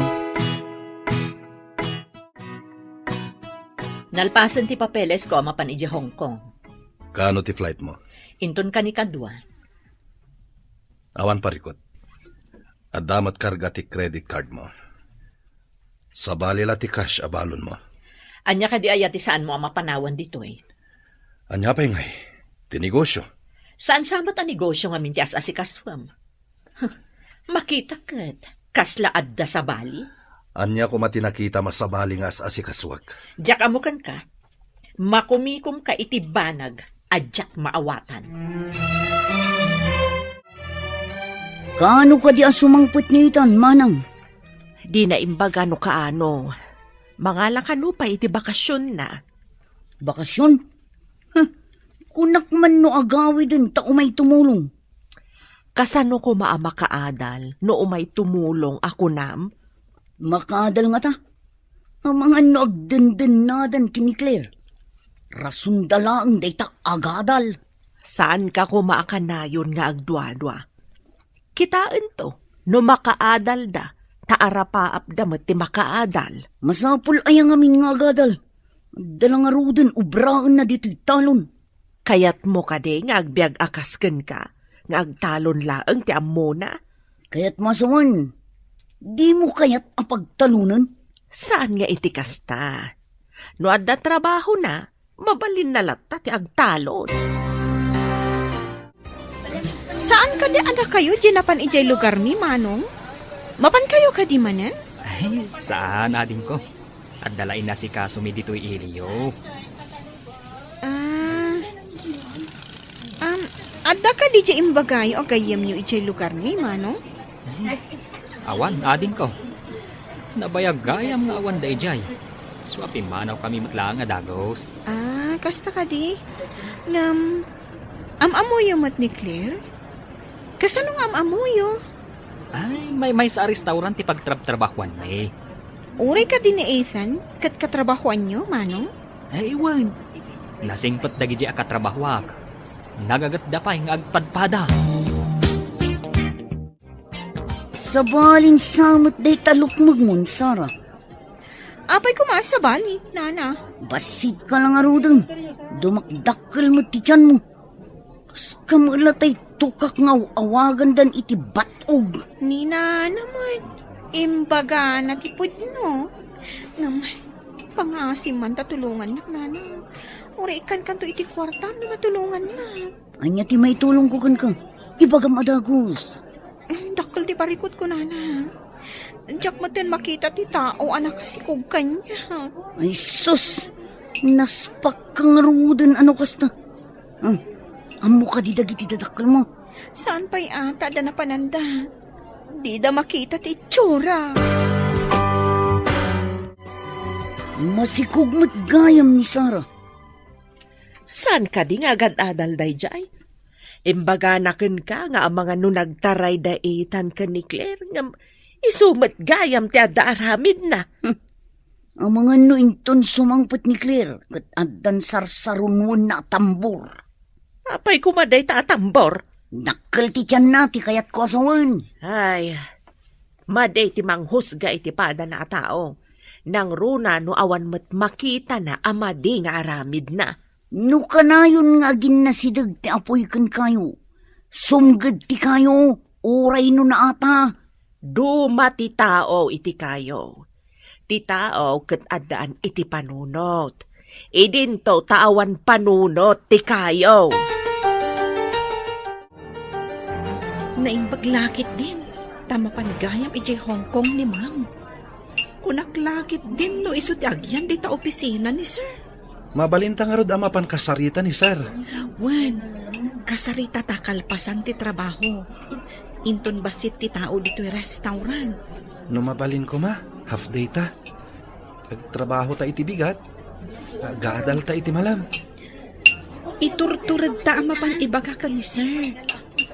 Nalpasen ti papelesko a mapan idiay Hong Kong. Kaano ti flight mo? Inton kanikadua. Awan parikut. Adda met karga ti credit card mo. Sabali la ti cash a balon mo. Ania kadi aya ti saanmo a mapanawan ditoy? Ania pay ngay? Ti negosyo. Saan sa met a negosyo ngamin ti as-asikasuem? Huh, makita ket, kasla adda sabali? Ania koma ti nakita a sabali nga as-asikasuak? Diak ammo kenka. Makumikomka iti banag a diak maawatan. Kaano kadi a sumangpet ni Ethan, manang? Dina imbaga no kaano. Mangala kano pay iti bakasionna. Bakasion? Huh, kunak man no agawiden ta umay tumulong. Kasano koma a makaadal no umay tumulong a kunam? Makaadal ngata. Amangan no agdendennadan ken ni Claire. Rasonda laeng dayta a gadal. Saanka koma a kanayon nga agduadua. Kitaento, no makaadalda, ta arapaapda met ti makaadal. Masapul aya ngamin nga agadal? Adda la ngaruden obraenna ditoy talon. Kayatmo kadi nga agbiag a kas kenka, nga agtalon laeng ti ammona? Kayatmo a sawen, dimo kayat a pagtalonen? Saan nga iti kasta. No adda trabahona, mabalinna latta ti agtalon. Saan kadi a dakayo diay napan idiay lugarmi, Manong? Mapankayo kadi manen? Ay, saan, adingko. Adda la inasikasomi ditoy iliyo. Ah, um, adda kadi diay imbagayo a gayyemyo idiay lugarmi, Manong? Awan, adingko. Nabayag gayam nga awan daydiay. Isu a pimmanawkami met laeng a dagus. Ah, kasta kadi? Ngem, am-ammoyo met ni Claire? Kasano nga am-ammoyo? Ay, maymaysa a restaurant ti pagtrabtrabahuanmi. Uray kadi ni Ethan, ket katrabahuanyo, Manong? Ay, wen. Nasingpet dagiti a katrabahuak. Nagagetda pay nga agpadpada. Sabalin sa met dayta lukmegmon, Sara. Apay koma a sabali, Nana? Bassit ka la ngaruden. Dumakdakkel met ti tianmo. Kas kamela tay tukak nga aw-awagandan iti bat-og. Ni Nana met, imbagana ti pudno. Ngem, pangaasim man ta tulongannak, Nana. Uray ikkankanto iti kuartam no matulongannak. Ania ti maitulongko kenka? Ibagam a dagus. Mm, dakkel ti parikutko, Nana. Diak metten makita ti tao a nakasikog kaniak. Ay, sus! Naspak ka ngaruden a no kasta. Ah, ammo kadi dagiti dadakkelmo? Saan pay a, ta adda napananda. Dida makita ti itsura. Masikog met gayam ni Sara. Saan kadi nga agad-adal daydiay? Imbagana kenka nga amangan no nagtaray da Ethan ken ni Claire, ngem isu met gayam ti adda aramidna. Hmm. Amangan no inton sumangpet ni Claire, ket addan sarsarunoenna a tambor. Apay koma dayta a tambor? Dakkel ti tianna ti kayatko a sawen. Ay, madi ti manghusga iti padana a tao. Nangruna no awan met makitana a madi nga aramidna. No kanayon nga aginnasideg ti apuy kenkayo, sumged ti kayo, uray no naata. Duma ti tao iti kayo. Ti tao ket addaan iti panunot. Idinto ta awan panunot ti kayo. Naimbag la ketdin, ta mapan gayam idiay Hong Kong ni Ma'am. Kunak la ketdin no isu ti agyan dita opisina ni Sir. Mabalinta ngarud a mapan kasarita ni Sir. Wen, kasarita ta kalpasan ti trabaho. Inton bassit ti tao ditoy restaurant. No mabalin koma, half day ta. Agtrabaho ta iti bigat, agadal ta iti malam. Iturtured ta a mapan ibaga ken ni Sir.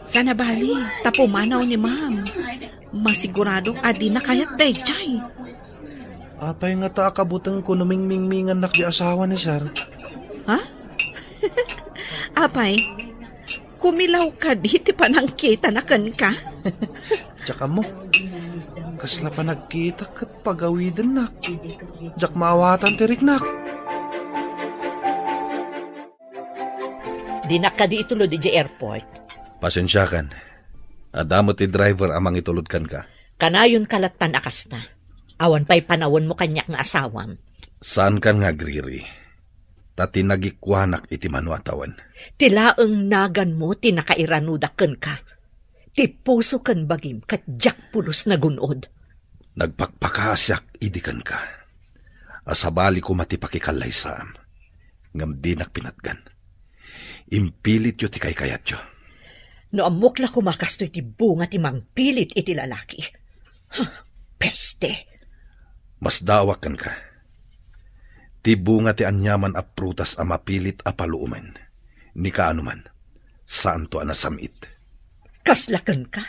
Sana bali, ta pumanaw ni Ma'am. Masiguradong a dina kayat daydiay. Apay ngata a kabutengko no mingmingmingannak di asawa ni Sir? Ha? Apay, kumilaw kadi ti panangkitana kenka? Diak ammo. Kasla panagkita ket pagawidennak. Diak maawatan ti riknak. Dinak kadi itulod idiay airport. Pasensiakan. Adda met ti driver a mangitulod kenka. Kanayonka lattan a kasta. Awan pay panawenmo kaniak nga asawam. Saankan nga agriri. Ta ti nagikuanak iti mano a tawen. Ti laeng naganmo ti nakairanudak kenka. Ti puso ken bagim ket diak pulos nagun-od. Nagpakpakaasiak idi kenka. A sabali koma ti pakikallaysaam, ngem dinak pinatgan. Impilityo ti kaykayatyo. No ammok la koma kastoy ti bunga ti mangpilit iti lalaki. Huh, peste! Masdaawak kenka. Ti bunga ti aniaman a prutas a mapilit a paluomen, ni kaano man, saanto a nasam-it. Kasla kenka?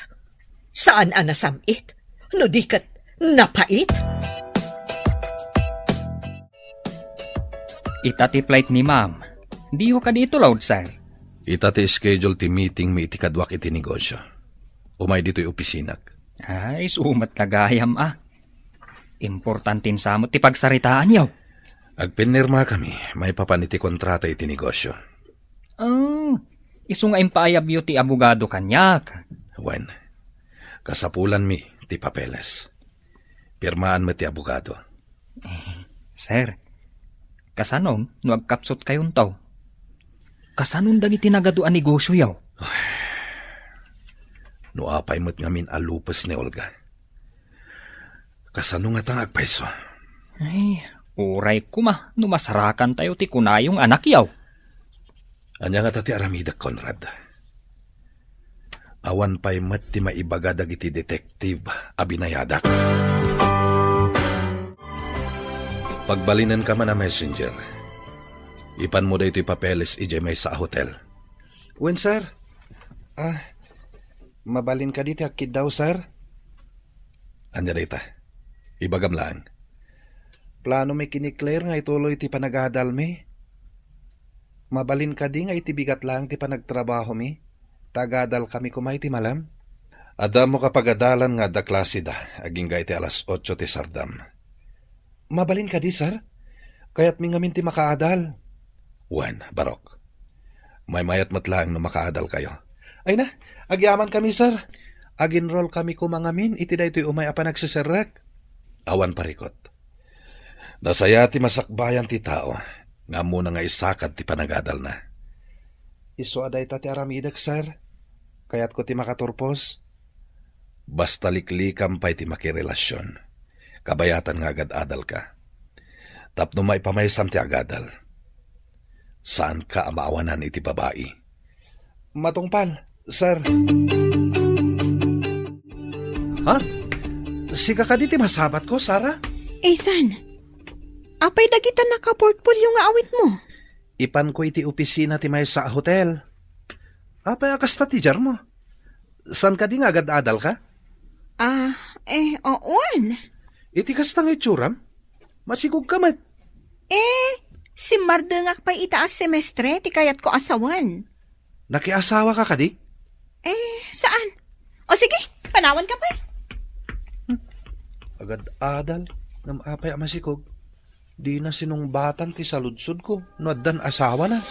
Saan a nasam-it? No di ket napait? Ita ti flight ni Ma'am. Diyo kadi itulod, sir? Ita ti schedule ti meeting mi iti kaduak iti negosyo. Umay ditoy opisinak. Ay, sumat na gayam, a. Importante sa met ti pagsaritaanyo. Agpinirmakami maipapan iti kontrata iti negosyo. Oh, isu nga impaayabyo ti abogado kaniak. Wen, kasapulanmi ti papeles. Pirmaan met ti abogado. Sir, kasanon no agkapsutkayonto? Kasanon dagiti nagadu a negosyoyo? No apay met ngamin a lupes ni Olga. Kasano ngata nga agpayso? Ay, uray koma no masarakantayo ti kunayo nga anakyo. Ania ngata ti aramidek, Conrad? Awan pay met ti maibaga dagiti detective a binayadak. Pagbalinenka man a messenger. Ipanmo daytoy papeles idiay maysa a hotel. Wen, sir. Ah, mabalin kadi ti agkiddaw, sir? Ania dayta? Ibagam laeng. Plano mi ken ni Claire nga ituloy ti panagadalmi. Mabalin kadi nga iti bigat laeng ti panagtrabahomi, ta agadalkami koma iti malem? Adda ammo kapagadalan nga adda klaseda agingga iti alas otso ti sardam. Mabalin kadi, sir? Kayatmi ngamin ti makaadal. Wen, barok. Maymayat met laeng no makaadalkayo. Ay na, agyamankami, sir. Ag-enrollkami koma ngamin iti daytoy umay a panagseserrek. Awan parikut. Nasaya ti masakbayan ti tao nga ammona nga isakad ti panagadalna. Isu a dayta ti aramidek, sir. Kayatko ti makaturpos. Basta liklikam pay ti makirelasion, kabayatan nga agad-adalka. Tapno maipamaysam ti agadal, saanka a maawanan iti babai. Matungpal, sir. Ha? Sika kadi ti masabatko, Sarah? Ethan, apay dagita nakaportfolio nga awitmo? Ipanko iti opisina ti maysa a hotel. Apay a kasta ti diarmo? Saan kadi nga agad-adalka? Ah, eh, oon. Iti kasta nga itsuram? Masikogka met. Eh, simmardengak pay ita a semestre ti kayatko a sawen. Nakiasawaka kadi? Eh, saan? O sige, panawanka pay. Agad-adal, ngem apay a masikog? Dina sinungbatan ti saludsodko no addan asawana.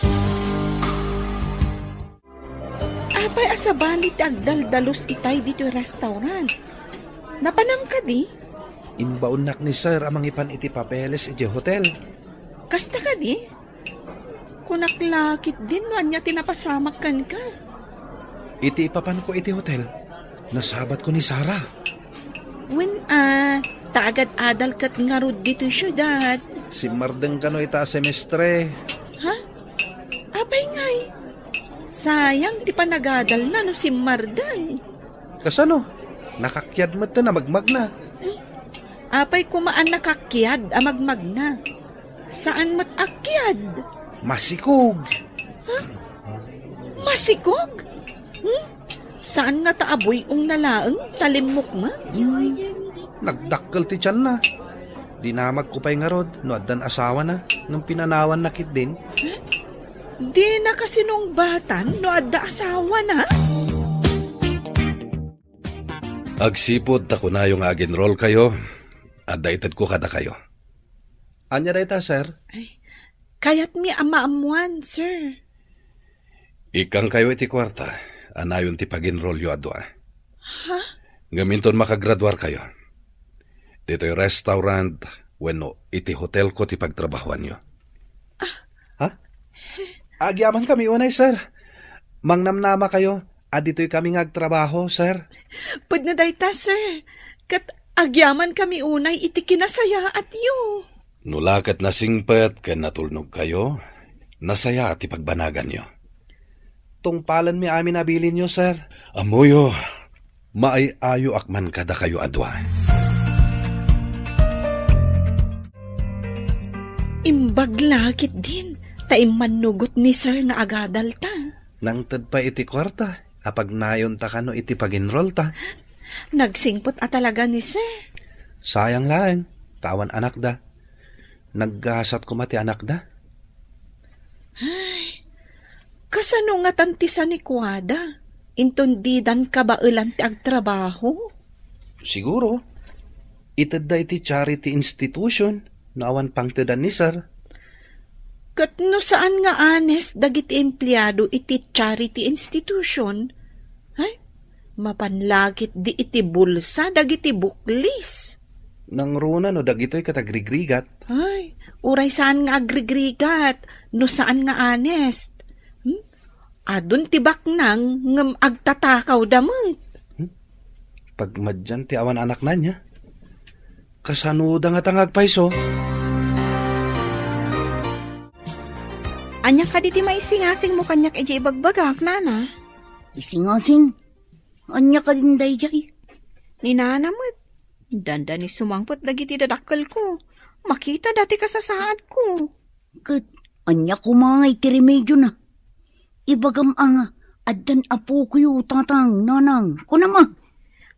Apay a sabali ti agdaldalus itay ditoy restaurant? Napanam kadi? Imbaonnak ni sir a mangipan iti papeles idiay hotel. Kasta kadi? Kunak la ketdin no ania ti napasamak kenka. Iti ipapanko iti hotel, nasabatko ni Sarah. Wen a, ta agad-adal ket ngarud ditoy siudad. Simmardeng kano ita a semestre. Ha? Apay ngay? Sayang ti panagadalna no simmardeng. Kasano? Nakakiad met a magmagna. Apay koma a nakakiad a magmagna? Saan met a kiad. Masikog. Ha? Masikog? Hmm? Saan ngata a buy-ong na laeng ta limmukmuk? Hmm. Nagdakkel ti tianna. Dinamagko pay ngarud no addan asawana ngem pinanawanna ketdin. Dina kasinungbatan no adda asawana? Agsipud ta kunayo nga ag-enrollkayo, adda itedko kadakayo. Ania dayta, sir? Ay, kayatmi a maammoan, sir. Ikkangkayo iti kuarta, a nayon ti pag-enrollyo a dua. Ha? Ngem inton makagraduarkayo, ditoy restaurant wenno iti hotelko ti pagtrabahoanyo. Ha? Agyamankami unay, sir. Mangnamnamakayo a ditoy kami nga agtrabaho, sir. Pudno dayta, sir. Ket agyamankami unay iti kinasayaatyo. No la ket nasingpet ken natulnogkayo, nasaya ti pagbanaganyo. Tungpalenmi amin a bilinyo, sir. Ammoyo, maay-ayoak man kadakayo a dua. Imbag la ketdin ta immannugot ni sir nga agadalta. Nangted pay iti kuarta a pagnayonta kano iti pag-enrollta. Nagsingpet a talaga ni sir. Sayang laeng, ta awan anakda. Naggasat koma ti anakda. Kasano ngatan ti sanikuada? Inton didan kabaelan ti agtrabaho? Siguro, itedda iti charity institution no awan pangtedan ni sir. Ket no saan nga honest dagiti empleado iti charity institution, ay, mapan la ketdi iti bulsa dagiti buklis. Nangruna no dagitoy ket agrigrigat. Ay, uray saan nga agrigrigat, no saan nga honest. Hmm? Adun ti baknang ngem agtatakaw da met. Hmm? Pagmadian ti awan anakna nia. Kasano da ngata nga agpayso? Ania kadi ti maisingasingmo kaniak idiay ibagbagak, nana? Isingasing? Ania kadin daydiay? Ni nana met. Dandani sumangpet dagiti dadakkelko. Makita da ti kasasaadko. Ket ania koma ngay ti remediona? Ibagam a nga, addan apokoyo, tatang, nanang. Kunam a.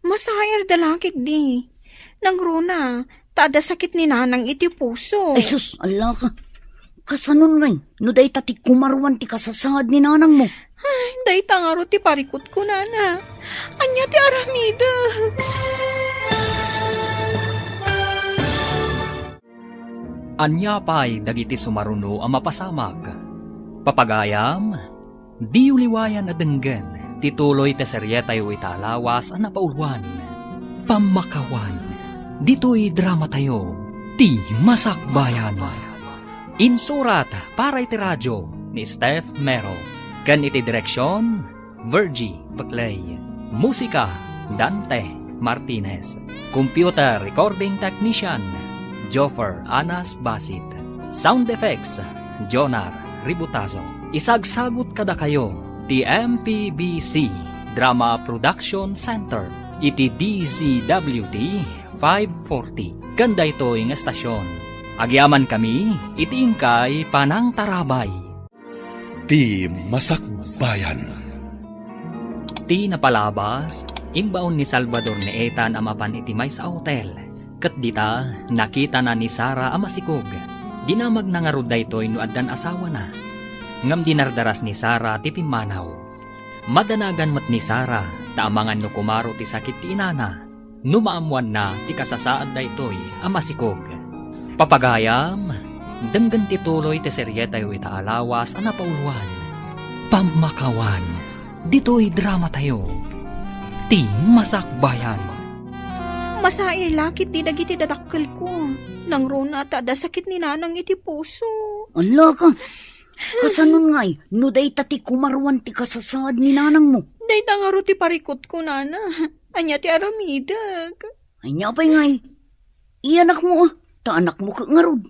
Masair da lakik di. Nangruna, ta adda sakit ni nanang iti puso. Ay sus, allaka. Kasanon ngay, no dayta ti kumaruan ti kasasaad ni nanangmo? Ay, dayta ngarud ti parikutko, nana. Ania ti aramidek? Ania pay dagiti sumaruno a mapasamak? Papagayam, diyo liwayan a denggen ti tuloy ti serietayo ita a lawas a napauluan, Pammakawan. Ditoy dramatayo, Ti Masakbayan. Insurat para iti radio ni Steph Mero, ken iti direksion, Virgie Peclay. Musika, Dante Martinez. Computer recording technician, Joffer Anas Basit. Sound effects, Jonar Ributazo. Isagsagut kadakayo ti M P B C Drama Production Center iti D Z W T five forty. Ken daytoy nga estasion, agyamankami iti inkay panangtarabay. Ti Masakbayan. Ti napalabas, imbaon ni Salvador ni Ethan a mapan iti maysa a hotel, ket dita, nakitana ni Sara a masikog. Dinamagna ngarud daytoy no addan asawana. Ngem dinardaras ni Sara ti pimmanaw. Madanagan met ni Sara, ta amangan no kumaro ti sakit ti inana. No maammoanna ti kasasaad daytoy a masikog. Papagayam, denggen ti tuloy ti serietayo ita a lawas a napauluan, Pammakawan. Ditoy dramatayo, Ti Masakbayan. Masair lakit di dagiti dadakkelko. Nangruna ta adda sakit ni nanang iti puso. Allaka, kasanon ngay, no dayta ti kumaruan ti kasasaad ni nanangmo? Dayta ngarud ti parikutko, nana. Ania ti aramidek? Ania pay ngay? Iyanakmo a, ta anakmo ket ngarud.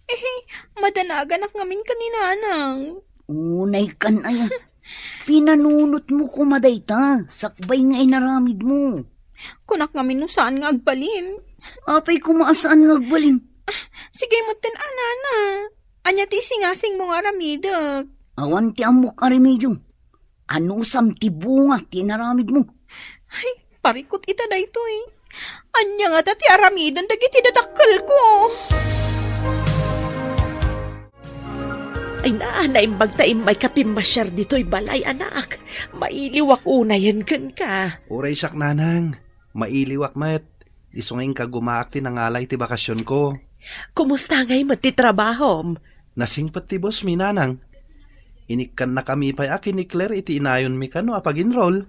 Eh, madanaganak ngamin ken ni nanang. Unay kan aya. Pinanunotmo koma dayta, sakbay nga inaramidmo. Kunak ngamin no saan nga agbalin. Apay koma a saan nga agbalin? Sige metten a, nana. Ania ti isingasingmo nga aramidek? Awan ti ammok a remedio. Anusam ti bunga ti inaramidmo? Ay, parikut ita daytoy. Ania ngata ti aramiden dagiti dadakkelko? Ay na, naimbag ta immay ka pimmasiar ditoy balay, anak. Mailiwak unayen kenka. Uray siak, nanang. Mailiwak met. Isu nga inka gumaak ti nangalay ti bakasionko. Kumusta ngay met ti trabahom? Nasingpet ti bossmi, nanang. Inikkannakami pay a ken ni Claire iti inayonmi kano a pag-enroll.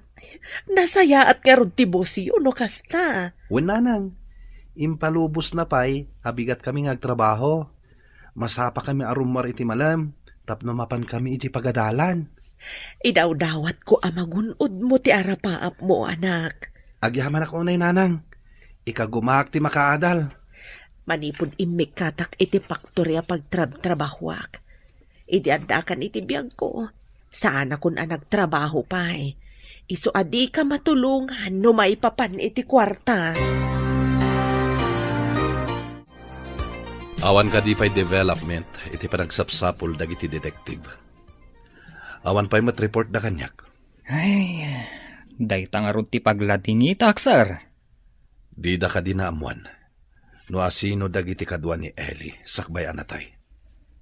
Nasayaat ngarud ti bossyo no kasta. Wen, nanang. Impalubosna pay a bigatkami nga agtrabaho. Masapakami a rummuar iti malem tapno mapankami iti pagadalan. Idawdawatko a magun-odmo ti arapaapmo, anak. Agyamanak unay, nanang. Ikagumaak ti makaadal. Manipud immikkatak iti faktori a pagtrabtrabahuak, idi addakan iti biagko, saanakon a nagtrabaho pay. Isu a dika matulongan no maipapan iti kuarta. Awan kadi pay development iti panagsapsapul dagiti detective. Awan pay met report da kaniak. Ay, dayta ngarud ti pagladingitak, sir. Dida kadi naammuan no asino dagiti kadua ni Eli sakbay a natay.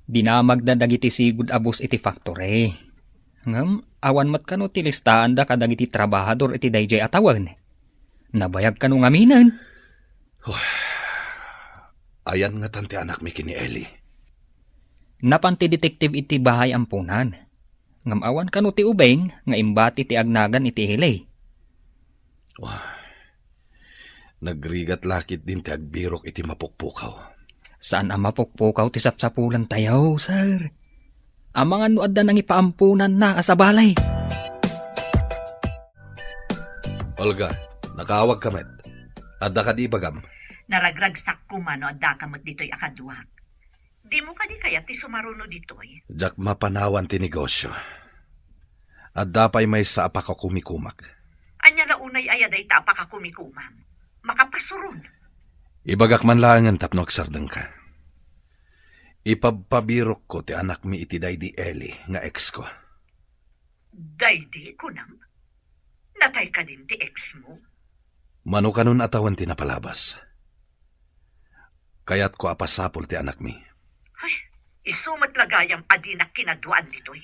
Dinamagda dagiti sigud a boss iti factory. Ngem awan met kano ti listaanda kadagiti trabahador iti daydiay a tawen. Nabayag kano ngaminen? Huh. Ayan ngatan ti anakmi ken ni Eli. Napan ti detective iti bahay ampunan. Ngem awan kano ti ubing nga imbati ti agnagan iti Eli. Wah, nagrigat la ketdin ti agbirok iti mapukpukaw. Saan a mapukpukaw ti sapsapulantayo, sir. Amangan no adda nangipaampunanna a sabali. Olga, nakaawagka met. Adda kadi ibagam? Naragragsak koma no addaka met ditoy a kaduak. Dimo kadi kayat ti sumaruno ditoy? Diak mapanawan ti negosio. Adda pay maysa a pakakumikumak. Ania la unay aya dayta a pakakumikumam? Makapasuron. Ibagak man laengen tapno agsardengka. Ipabpabirokko ti anakmi iti daydi Eli nga exko. Daydi, kunam? Natay kadin ti exmo? Mano kanon a tawen ti napalabas? Kayatko a pasapul ti anakmi. Ay, isu met la gayam a dinak kinaduaan ditoy.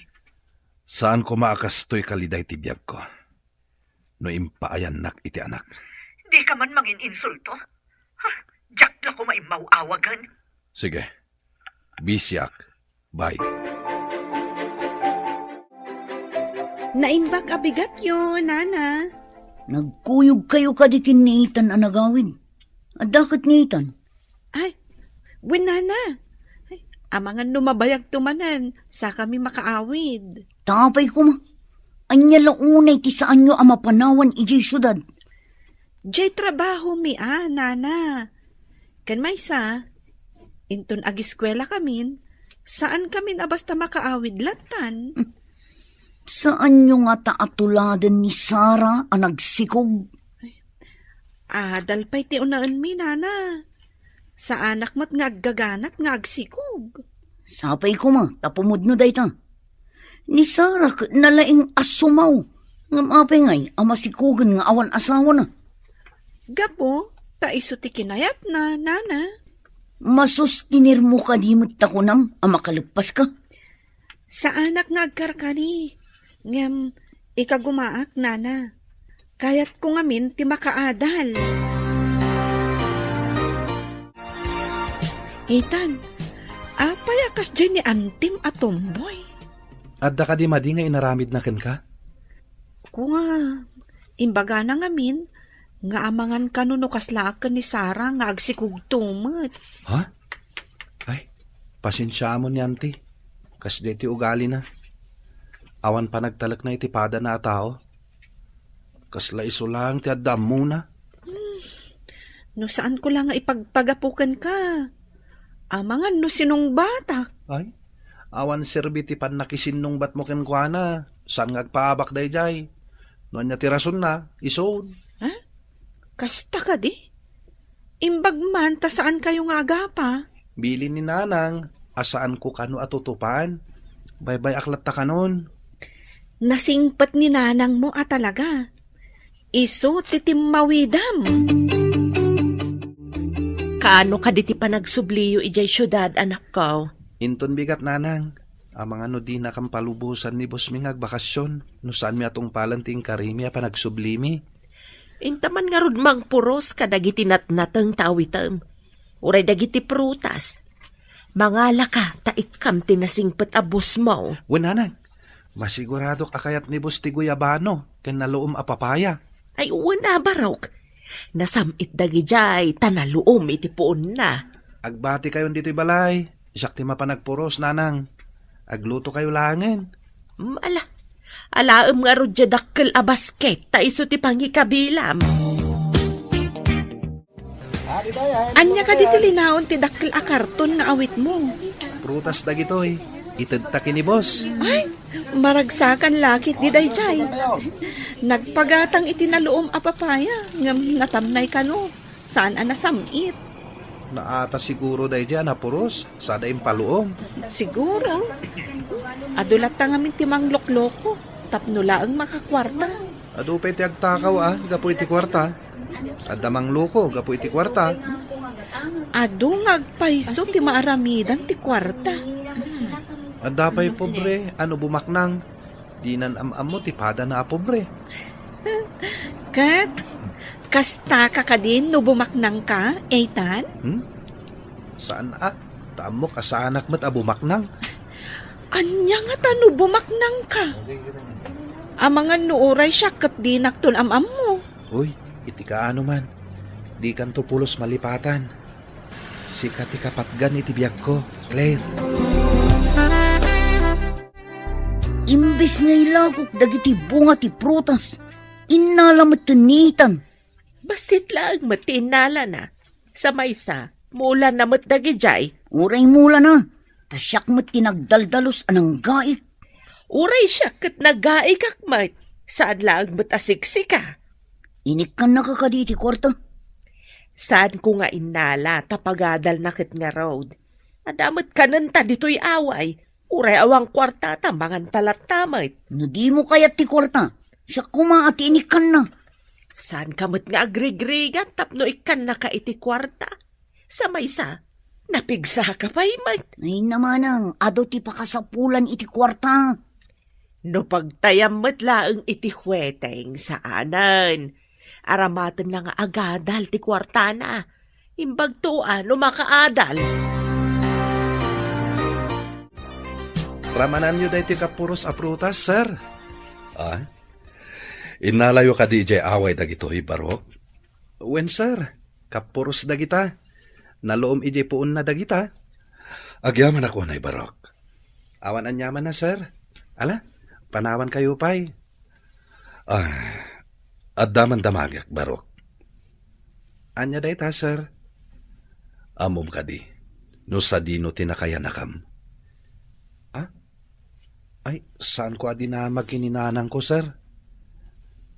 Saan koma a kastoy kaliday ti biagko no impaayannak iti anak. Dika man mangin-insulto? Ha, diak la koma immaw-awagen. Sige. Bisiak. Bye. Naimbag a bigatyo, Nana. Nagkuyog kayo kadi ken ni Ethan a nagawid. Adda ket ni Ethan. Ay, wen, Nana. Ay, amangan no mabayagto manen, sa kami makaawid. Tapay koma. Ania la unay ti saanyo a mapanawan idiay siudad? Diay trabahomi a, Nana. Ken maysa, inton agiskuela kamin, saan kamin a basta makaawid lattan. Saanyo ngata a tuladen ni Sara a nagsikog? Adal pay ti unaenmi, Nana. Saanak met nga aggaganak nga agsikog. Sapay koma, ta pumudno dayta. Ni Sara ket nalaing a sumaw. Ngem apay ngay a masikogen nga awan asawana? Gapu, ta isu ti kinayatna, Nana. Masustinermo kadi met ta kunam a makaleppaska? Saanak nga agkarkari, ngem ikagumaak, Nana. Kayatko ngamin ti makaadal. Ethan, apay a kasdiay ni antim a tomboy? Adda kadi madi nga inaramidna kenka? Kunam, imbagana ngamin nga amangan kano no kaslaak ken ni Sara nga agsikogto met. Ha? Ay, pasensiaam ni anti. Kasdiay ti ugalina. Awan panagtalekna iti padana a tao. Kasla isu laeng ti adda ammona. Hmm. No saanko la nga ipagpagapu kenka, amangan no sinungbatak. Ay, awan serbi ti pannakisinnungbatmo kenkuana. Saan nga agpaabak daydiay? No ania ti rasonna, isun. Ha? Kasta kadi? Imbag man ta saan kayo nga agapa? Bilin ni Nanang a saanko kano a tutupan. Baybay-ak latta kanon. Nasingpet ni Nanang mo a talaga. Isu ti timmawidam. Kaano kadi ti panagsubliyo idiay siudad, anakko? Inton bigat, Nanang. Amangan no dinakam palubosan ni bossmi nga agbakasyon, no saanmi a tungpalan ti inkarimi a panagsublimi. Inta man ngarud mangpuros kadagiti natnateng ta awitem, uray dagiti prutas. Mangalaka ta ikkam ti nasingpet a bossmo. Wen, Nanang, masiguradok a kayat ni boss ti guyabano ken naluom a papaya. Ay, wen a, barok. Nasam-it dagidiay ta naluom iti puonna. Agbati kayon ditoy balay. Siak ti mapan agpuros, Nanang. Agluto kayo laengen. Mm, ala. Alaem ngarud diay dakkel a basket ta isu ti pangikabilam. Ania kadi ti linaon ti dakkel a karton nga awitmo? Prutas dagitoy. Itedta ken ni boss. Ay, maragsakan la ketdi daydiay. Nagpagatang iti naluom a papaya ngem natamnay kano. Saan a nasam-it. Naata siguro daydiay a napuros, sada impaluom. Siguro. Adu latta ngamin ti manglokloko, tapno laeng makakuarta. Adu pay ti agtakaw a gapu iti kuarta. Adda mangloko gapu iti kuarta. Adu nga agpayso ti maaramidan ti kuarta. Adda pay pobre a no bumaknang, dinan am-ammo ti padana a pobre. Ket, kasta ka kadin no bumaknangka, Ethan? Hmm? Saan a? Ta ammok a saanak met a bumaknang. Ania ngata no bumaknangka? Amangan no uray siak ket dinakton am-ammo. Uy, iti kaano man, dikanto pulos malipatan. Sika ti kapatgan iti biagko, Claire. Imbes nga ilagok dagiti bunga ti prutas, innala met ni Ethan. Bassit laeng met ti innalana. Sa maysa, mulanna met dagidiay. Uray mulana, ta siak met ti nagdaldalus a nanggaik. Uray siak ket nagaikak met, saan laeng met a siksika. Inikkannaka kadi iti kuarta? Saanko nga innala, ta pagadalna ket ngarud. Adda met kanenta ditoy away, uray awan kuarta ta manganta latta met. No dimo kayat ti kuarta, siak koma a ti inikkanna. Saanka met nga agrigrigat tapno ikkannaka iti kuarta? Sa maysa, napigsaka pay met. Ay, namanang, adu ti pakasapulan iti kuarta. No pagtayam met laeng iti hueteng, saanen. Aramatenna nga agadal ti kuartana. Imbagto a no makaadal. Ramananyo daytoy kapuros a prutas, sir? Ah? Innalayo kadi idiay away dagitoy, Barok? Wen, sir. Kapuros dagita. Naluom idiay puonna dagita. Agyamanak unay, Barok. Awan aniamanna, sir. Ala, panawankayo pay. Ah, adda man damagek, Barok. Ania dayta, sir? Ammom kadi, no sadino ti nakayanakam? Ah? Ay, saanko a dinamag ken ni nanangko, sir.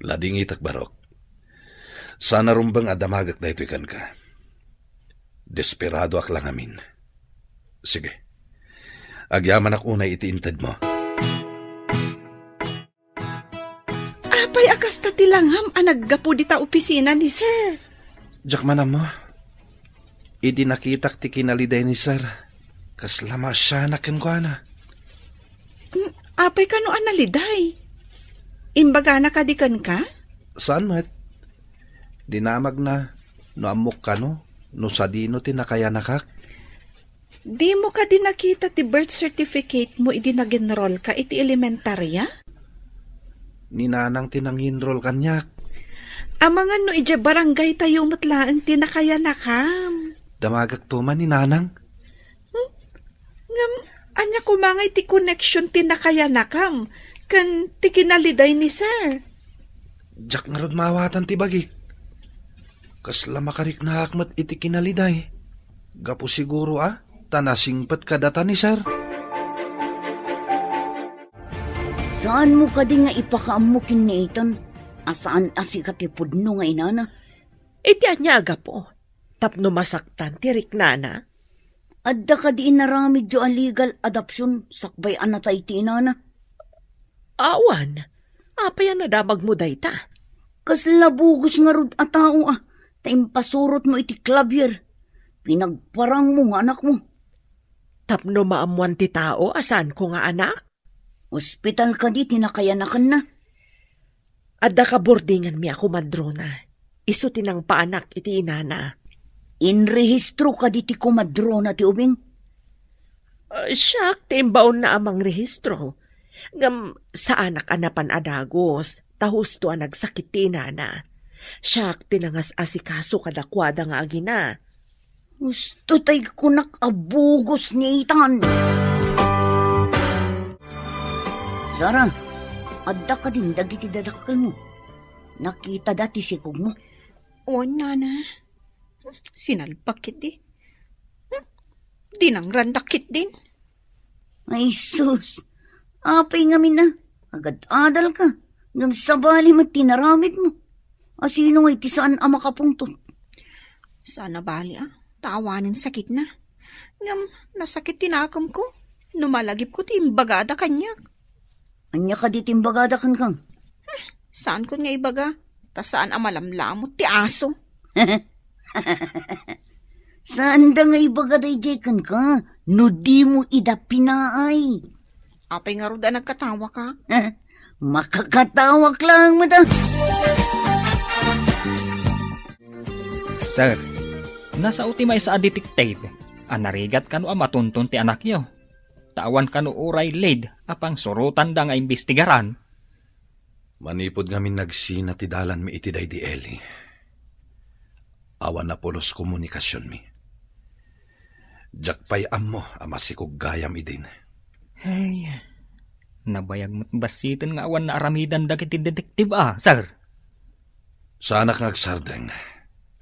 Ladingitak, Barok. Saan a rumbeng a damagek daytoy kenka. Desperadoak la ngamin. Sige. Agyamanak unay iti intedmo. Apay a kasta ti langam a naggapu dita opisina ni sir? Diak man ammo. Idi nakitak ti kinaliday ni sir, kasla maasianak kenkuana. Hmm, apay kano a naliday? Imbagana kadi kenka? Saan met? Dinamagna no ammok kano, no sadino ti nakayanakak. Dimo kadi nakita ti birth certificate mo idi nag-enroll ka iti elementarya? Ni nanang ti nang-enroll kaniak. Amangan no idiay barangay tayo met laeng ti nakayanakam. Damagakto man ni nanang. Hmm? Ngem, ania koma ngay ti connection ti nakayanakam ken ti kinaliday ni sir? Diak ngarud maawatan ti bagik. Kasla makariknaak met iti kinaliday. Gapu siguro a, ta nasingpet kadata ni sir. Saanmo kadi nga ipakaammo ken ni Ethan a saan a sika ti pudno nga inana? Iti ania a gapu? Tapno masaktan ti riknana? Adda kadi inaramidyo a legal adoption sakbay a natay ti inana? Awan. Apay a nadamagmo dayta? Kasla bugos ngarud a tao a, ta impasurotmo iti clavier. Pinagparangmo nga anakmo. Tapno maammuan ti tao a saanko nga anak? Ospital kadi ti nakayanakanna? Adda kaburdinganmi a komadrona. Isu ti nangpaanak iti inana. Inrehistro kadi ti komadrona ti ubing? Ah, siak ti imbaonna a mangrehistro. Ngem saanak a napan a dagus, ta husto a nagsakit ti inana. Siak ti nangas-asikaso kadakuada nga agina. Husto tay kunak a bugos ni Ethan. Sara, adda kadin dagiti dadakkelmo? Nakitada ti sikogmo? Wen, nana. Sinalpak ketdi. Dinangrandak ketdin. Ay, sus. Apay ngamin a, agad-adal ka. Ngem sabali met ti naramid mo. A sino ngay ti saan a makapungtot? Saan a bali a, ta awanen sakitna. Ngem nasakit ti nakem ko. No malagip ko ti imbagada kaniak. Ania kadi ti imbagada kenka? Saankon nga ibaga, ta saan a malamlamot ti aso. Saanda nga ibaga daydiay kenka no dimo ida pinaay. Apay ngarud a nagkatawaka? Makakatawak laeng met a. Sir, nasao ti maysa a detective a narigat kano a matunton ti anakyo. Ta awan kano uray lead a pangsurotanda nga imbestigaran. Manipud ngamin nagsina ti dalanmi iti daydi Eli, awan a pulos komunikasionmi. Diak pay ammo a masikog gayam idin. Ay, nabayag met bassiten nga awan naaramidan dagiti detective a, sir. Saanak nga agsardeng,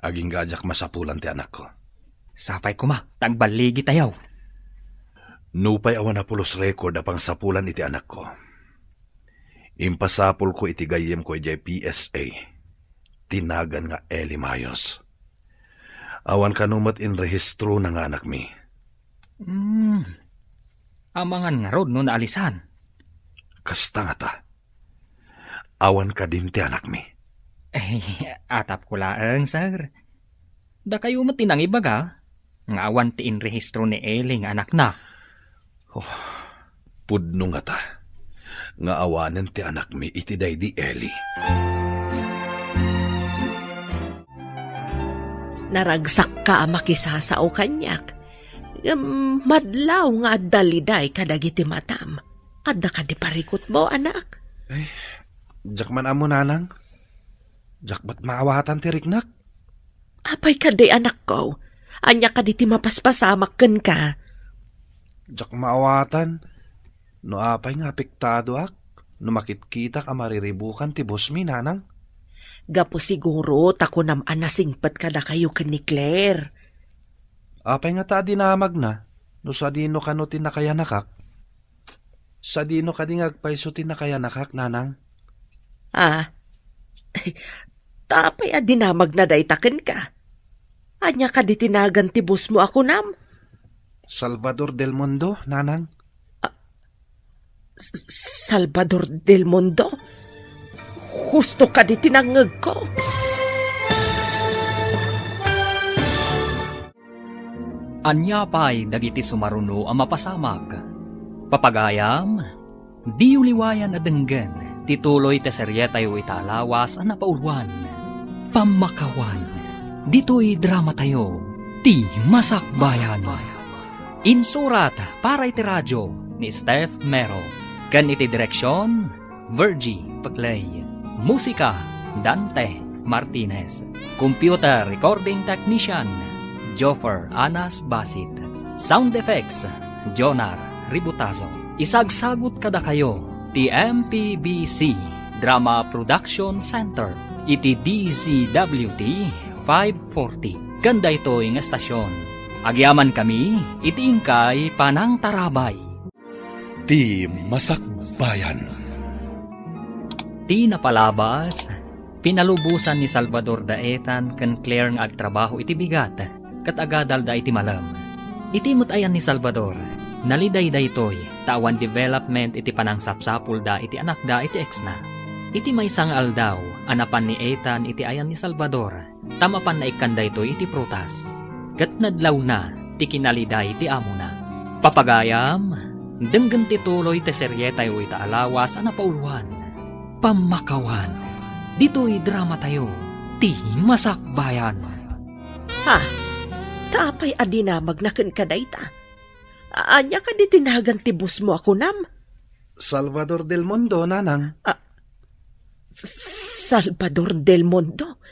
agingga a diak masapulan ti anakko. Sapay koma, ta agballigitayo. Nupay awan a pulos record a pangsapulan iti anakko, impasapulko iti gayyemko idiay P S A ti nagan nga Eli Mayos. Awan kano met inrehistrona nga anakmi. Hmm. Amangan ngarud no naalisan? Kasta ngata. Awan kadin ti anakmi. Ay, atapko laeng, sir. Dakayo met ti nangibaga nga awan ti inrehistro ni Eli nga anakna. Oh, pudno ngata nga awanen ti anakmi iti daydi Eli. Naragsakka a makisasao kaniak, ngem madlaw nga adda liday kadagiti matam. Adda kadi parikutmo, anak? Ay, diak man ammo, nanang. Diak met maawatan ti riknak. Apay kadi, anakko? Ania kadi ti mapaspasamak kenka? Diak maawatan no apay nga apektadoak no makitkitak a mariribukan ti bosmi, nanang. Gapu siguro ta kunam a nasingpet kadakayo ken ni Claire. Apay ngata a dinamagna no sadino kano ti nakayanakak? Sadino kadi nga agpayso ti nakayanakak, nanang? Ah. Ta apay a dinamagna dayta kenka? Ania kadi ti nagan ti bosmo a kunam? Salvador del Mundo, nanang. Ah, S-, Salvador del Mundo? Husto kadi ti nangngegko. Ania pay dagiti sumaruno a mapasamak? Papagayam, diyo liwayan a denggen ti tuloy ti serietayo ita a lawas a napauluan, Pammakawan. Ditoy dramatayo, Ti Masakbayan. Insurat para iti radio ni Steph Mero, ken iti direksion, Virgie Peclay. Musika, Dante Martinez. Computer recording technician, Joffer Anas Basit. Sound effects, Jonar Ributazo. Isagsagut kadakayo ti M P B C Drama Production Center iti D Z W T five forty. Ken daytoy nga estasion, agyamankami iti inkay panangtarabay. Ti Masakbayan. Ti napalabas, pinalubosan ni Salvador da Ethan ken Claire nga agtrabaho iti bigat ket agadalda iti malem. Iti met ayan ni Salvador, naliday daytoy ta awan development iti panangsapsapulda iti anakda iti exna. Iti maysa nga aldaw a napan ni Ethan iti ayan ni Salvador, ta mapanna ikkan daytoy iti prutas. Ket nadlawna ti kinaliday ti amona. Papagayam, denggen ti tuloy ti serietayo ita a lawas a napauluan, Pammakawan. Ditoy dramatayo, Ti Masakbayan. Ha? Ta apay a dinamagna kenka dayta? Ania kadi ti nagan ti bosmo a kunam? Salvador del Mundo, nanang. Ah, Salvador del Mundo?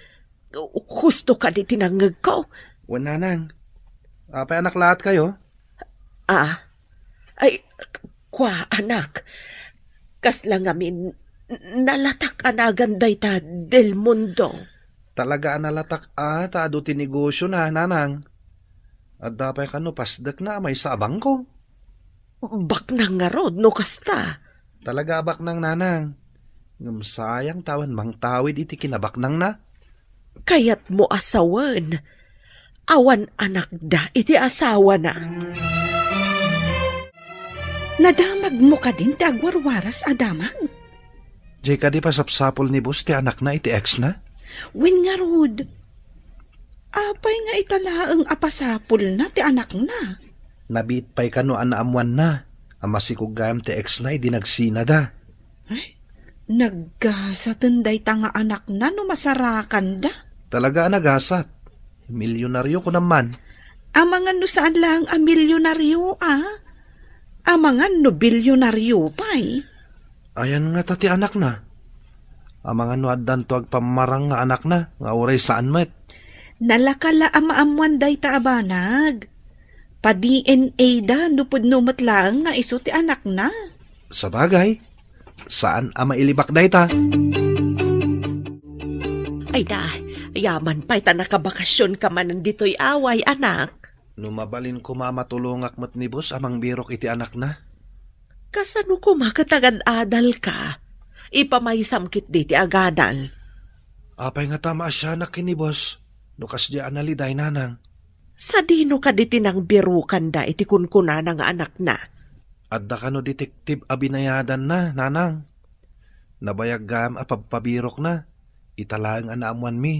Husto kadi ti nangngegko? Wen, nanang. Apay a naklaatkayo? Ah, ay, kua, anak. Kasla ngamin, nalatak a nagan dayta del Mundo. Talaga a nalatak a, ta adu ti negosiona, nanang. Adda pay kano pasdekna a maysa a bangko. Baknang ngarud no kasta. Talaga a baknang, nanang. Ngem sayang ta awan mangtawid iti kinabaknangna. Kayatmo a sawen, awan anakda iti asawana. Nadamagmo kadin ti agwarwaras a damag? Jay kadi pasapsapul ni boss ti anakna iti exna? Wen ngarud. Apay nga ita laeng a pasapulna ti anakna? Nabiit pay kano a naammoanna a masikog gayam ti ex-na idi nagsinada. Ay, naggasaten dayta nga anakna no masarakanda. Talaga a nagasat. Milyonaryo ko naman. Amangan no saan laeng a milyonaryo, a? Amangan no bilyonaryo pay. Ayan nga ta ti anakna. Amangan no addanto agpammarang nga anakna, nga uray saan met. Nalaka la a maammoan dayta a banag. Pa-D N A da no pudno met laeng nga isu ti anakna. Sabagay, saan a mailibak dayta. Ay da, yaman pay ta nakabakasionka manen ditoy away, anak. No mabalin koma a matulongak met ni boss a mangbirok iti anakna. Kasano koma ket agad-adalka? Ipamaysam ketdi ti agadal. Apay nga ta maasianak ken ni boss no kasdiay a naliday, nanang? Sadino kadi ti nangbirokanda iti kunkunana nga anakna? Adda kano detektif a binayadanna, nanang. Nabayag gayam a pagpabirokna, ita laeng a naammoanmi.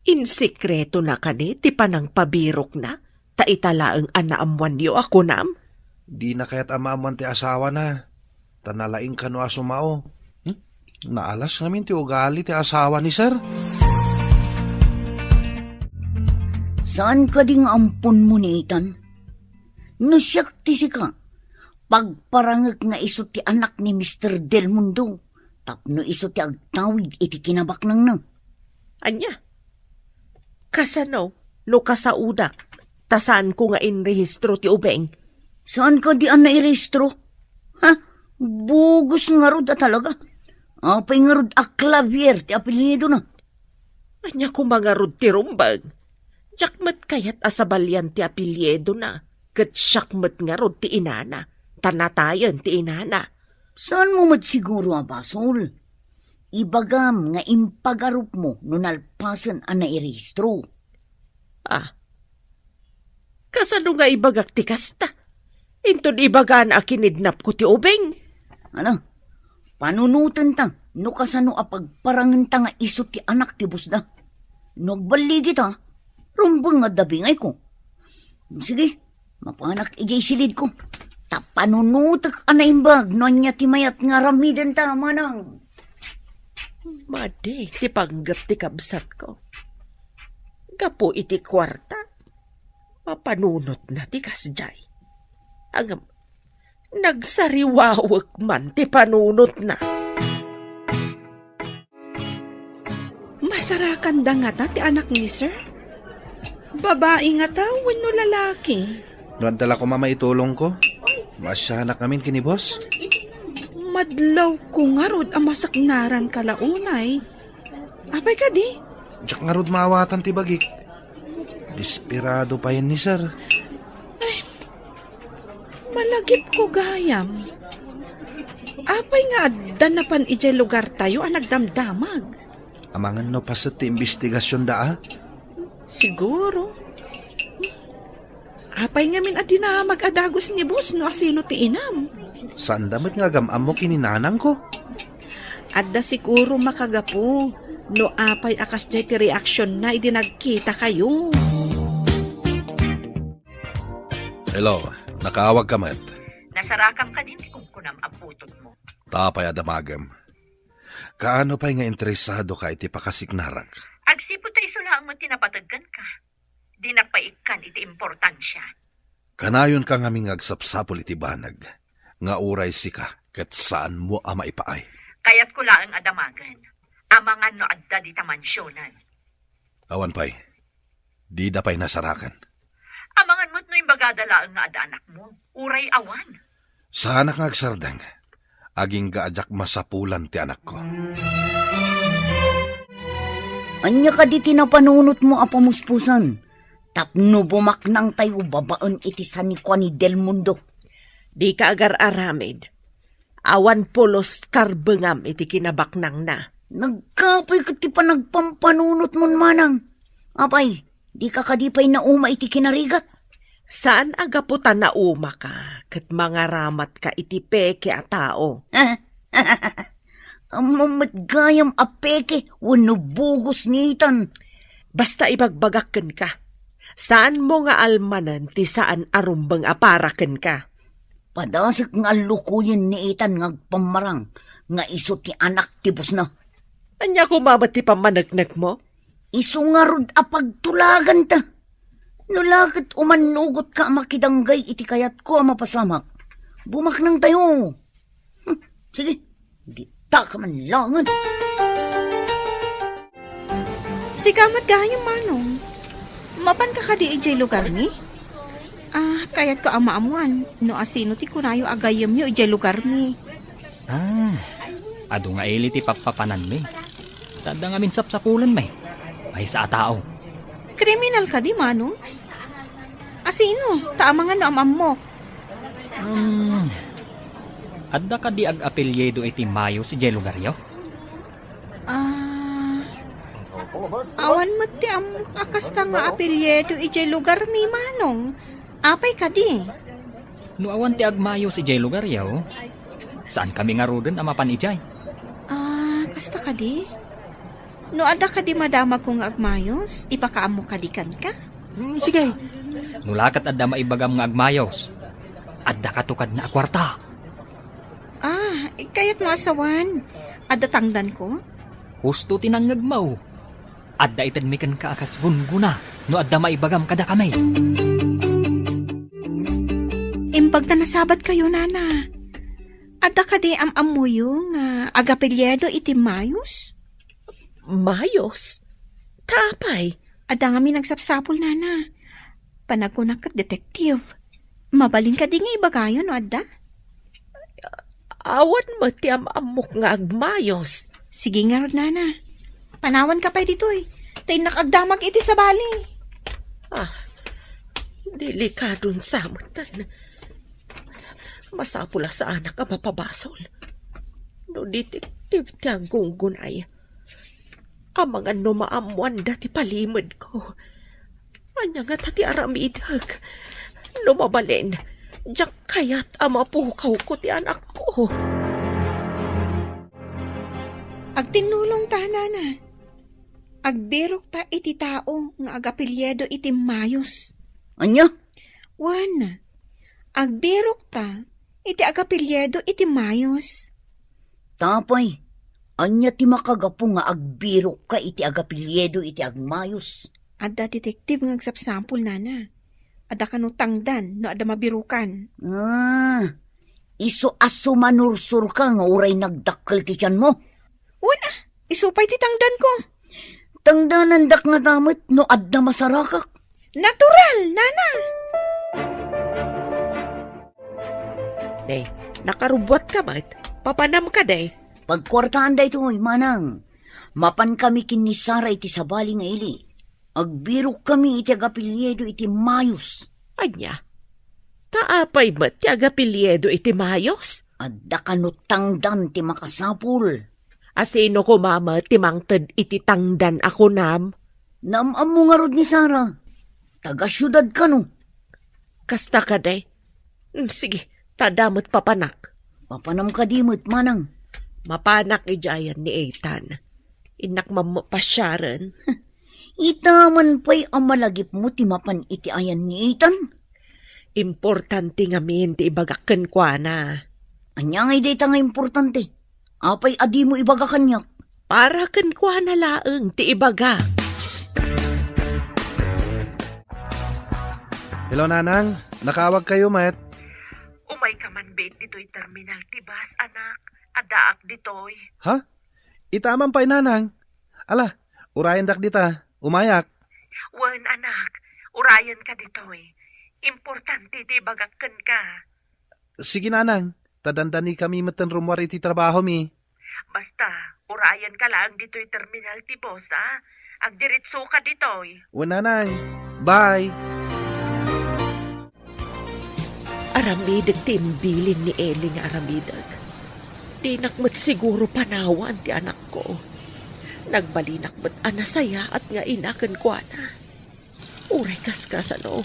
Insekretona kadi ti panangpabirokna, ta ita laeng a naammoanyo a kunam? Dina kayat a maammoan ti asawana, ta nalaing kano a sumao. Hmm? Naalas ngamin ti ugali ti asawa ni sir. Saan kadi nga amponmo ni Ethan? No siak ti sika, pagparangek nga isu ti anak ni Mister Del Mundo, tapno isu ti agtawid iti kinabaknangna. Ania? Kasano no kasaodak, ta saanko nga inrehistro ti ubing? Saan kadi a nairehistro? Ha? Bogus ngarud a talaga. Apay ngarud a Clavier ti apelyidona? Ania koma ngarud ti rumbeng? Diak met kayat a sabalian ti apelyidona, ket siak met ngarud ti inana, ta natayen ti inana. Saanmo met siguro a basol? Ibagam nga impagarupmo no nalpasen a nairehistro. Ah, kasano nga ibagak ti kasta? Inton ibagana a kinidnapko ti ubing? Ala, panunotenta no kasano a pagparangenta nga isu ti anak ti bossda. No agballigita, rumbeng nga adda bingayko. Sige, mapanak idiay silidko. Ta panunotek a naimbag no ania ti mayat nga aramidenta, manang. Madi ti panggep ti kabsatko. Gapu iti kuarta, mapanunotna ti kasdiay. Ngem, nagsariwawek man ti panunotna. Masarakanda ngata ti anak ni sir? Babai ngata wenno lalaki? No adda la koma maitulongko, maasianak ngamin ken ni boss. Madlawko ngarud a masaknaranka la unay. Apay kadi? Diak ngarud maawatan ti bagik. Desperado payen ni sir. Ay, malagipko gayam. Apay nga adda napan idiay lugartayo a nagdamdamag? Amangan no paset ti imbestigasionda, a? Siguro. Apay ngamin a dinamag a dagus ni boss no asino ti inam? Saanda met nga agam-ammo ken ni nanangko. Adda siguro makagapu no apay a kasdiay ti reaksionna idi nagkitakayo. Hello, nakaawagka met. Nasarakam kadin ti kunkunam a putotmo. Ta apay a damagem? Kaano pay nga interesadoka iti pakasiknarak? Agsipud ta isu laeng met ti napateg kenka. Dinak pay ikkan iti importansia. Kanayonka ngamin nga agsapsapul iti banag nga uray sika ket saanmo a maipaay. Kayatko laeng a damagen. Amangan no adda dita mansionen. Awan pay. Dida pay nasarakan. Amangan met no imbagada laeng nga adda anakmo. Uray awan. Saanak nga agsardeng. Agingga a diak masapulan ti anakko. Ania kadi ti napanunotmo a pamuspusan tapno bumaknangtayo babaen iti sanikua ni Del Mundo? Dika agar-aramid. Awan pulos karbengam iti kinabaknangna. Nagkapoy ket ti panagpampanunotmon, manang. Apay, dika kadi pay nauma iti kinarigat? Saan a gapu ta naumaka ket mangaramatka iti peke a tao. Ammom met gayam a peke wenno bugos ni Ethan. Basta ibagbagak kenka, saanmo nga almanen ti saan a rumbeng a para kenka. Padasek nga allukoyen ni Ethan nga agpammarang nga isu ti anak ti bosna. Ania koma met ti pammaneknekmo? Isu ngarud a pagtulaganta. No la ket umannugotka a makidanggay iti kayatko a mapasamak, bumaknangtayo. Hmm, sige, dita ka man langen. Sika met gayam, Manong. Mapanka kadi idiay lugarmi? Ah, kayatko a maammuan no asino ti kunayo a gayyemyo idiay lugarmi. Ah, adu nga ili ti pappapananmi. Ta adda ngamin sapsapulenmi. Maysa a tao. Kriminal kadi, Manong? Asino? Ta amangan no am-ammok. Hmm. Adda kadi ag-apelyido iti Mayos idiay lugaryo? Ah, awan met ti ammok a kasta nga apelyido idiay lugarmi, Manong. Apay kadi? No awan ti ag-Mayos idiay lugaryo, saankami ngaruden a mapan idiay. Ah, kasta kadi? No adda kadi madamagko nga ag-Mayos, ipakaammok kadi kenka? Hmm, sige. No la ket adda maibagam nga ag-Mayos, adda kato kadna a kuarta. Ah, kayatmo a sawen, adda tangdanko? Husto ti nangngegmo. Adda itedmi kenka a kas gunggona no adda maibagam kadakami. Imbag ta nasabatkayo, Nana. Adda kadi am-ammoyo nga agapelyido iti Mayos? Mayos? Ta apay? Adda ngamin agsapsapul, Nana. Panagkunak ket detective. Mabalin kadi nga ibagayo no adda? Awan met ti am-ammok nga ag-Mayos. Sige ngarud, Nana. Panawanka pay ditoy. Ta innak agdamag iti sabali. Ah, delikadon sa met. Masapul a saanak a mapabasol no detective ti aggunggunay. Amangan no maammoanda ti palimedko. Ania ngata ti aramidek? No mabalin, diak kayat a mapukawko ti anakko. Agtinnulongta, Nana. Agbirokta iti tao nga agapelyido iti Mayos. Ania? Wen, agbirokta iti agapelyido iti Mayos. Ta apay, ania ti makagapu nga agbirokka iti agapelyido iti ag-Mayos? Adda detective nga agsapsapul, Nana. Adda kano tangdan no adda mabirokan. Ah, isu a sumanursurka nga uray nagdakkel ti tianmo? Wen a, isu pay ti tangdanko. Tangdanandak ngata met no adda masarakak. Natural, Nana! Day, nakarubbuatka met. Papanamka, day. Pagkuartaan daytoy, Manang. Mapankami ken ni Sara iti sabali nga ili. Agbirokkami iti agapelyido iti Mayos. Ania? Ta apay met ti agapelyido iti Mayos? Adda kano tangdan ti makasapul. Asino koma met ti mangted iti tangdan a kunam? Naam-ammo ngarud ni Sara. Taga-siudad kano. Kasta kadi? Mm, sige, ta adda met papanak. Papanam kadi met, Manang? Mapanak idiay ayan ni Ethan. Innak mammo pasiaren. Ita man pay a malagipmo ti mapan iti ayan ni Ethan? Importante ngamin ti ibagak kenkuana. Ania ngay dayta nga importante? Apay a dimo ibaga kaniak? Para kenkuana laeng ti ibaga. Hello, Nanang. Nakaawag kayo, met? Umay ka man biit ditoy terminal ti bus, anak. Addaak ditoy. Ha? Ita man pay, Nanang. Ala, urayendak dita. Umayak. Wen, anak. Urayenka ditoy. Importante ti ibagak kenka. Sige, Nanang. Ta dandanikami metten rummuar iti trabahomi. Basta, urayenka laeng ditoy terminal ti bus, a? Agdiretsoka ditoy. Wen, Nanang. Bye. Aramidek ti imbilin ni Eli nga aramidek. Dinak met siguro panawan ti anakko. Nagbalinak met a nasayaat nga ina kenkuana. Uray kaskasano,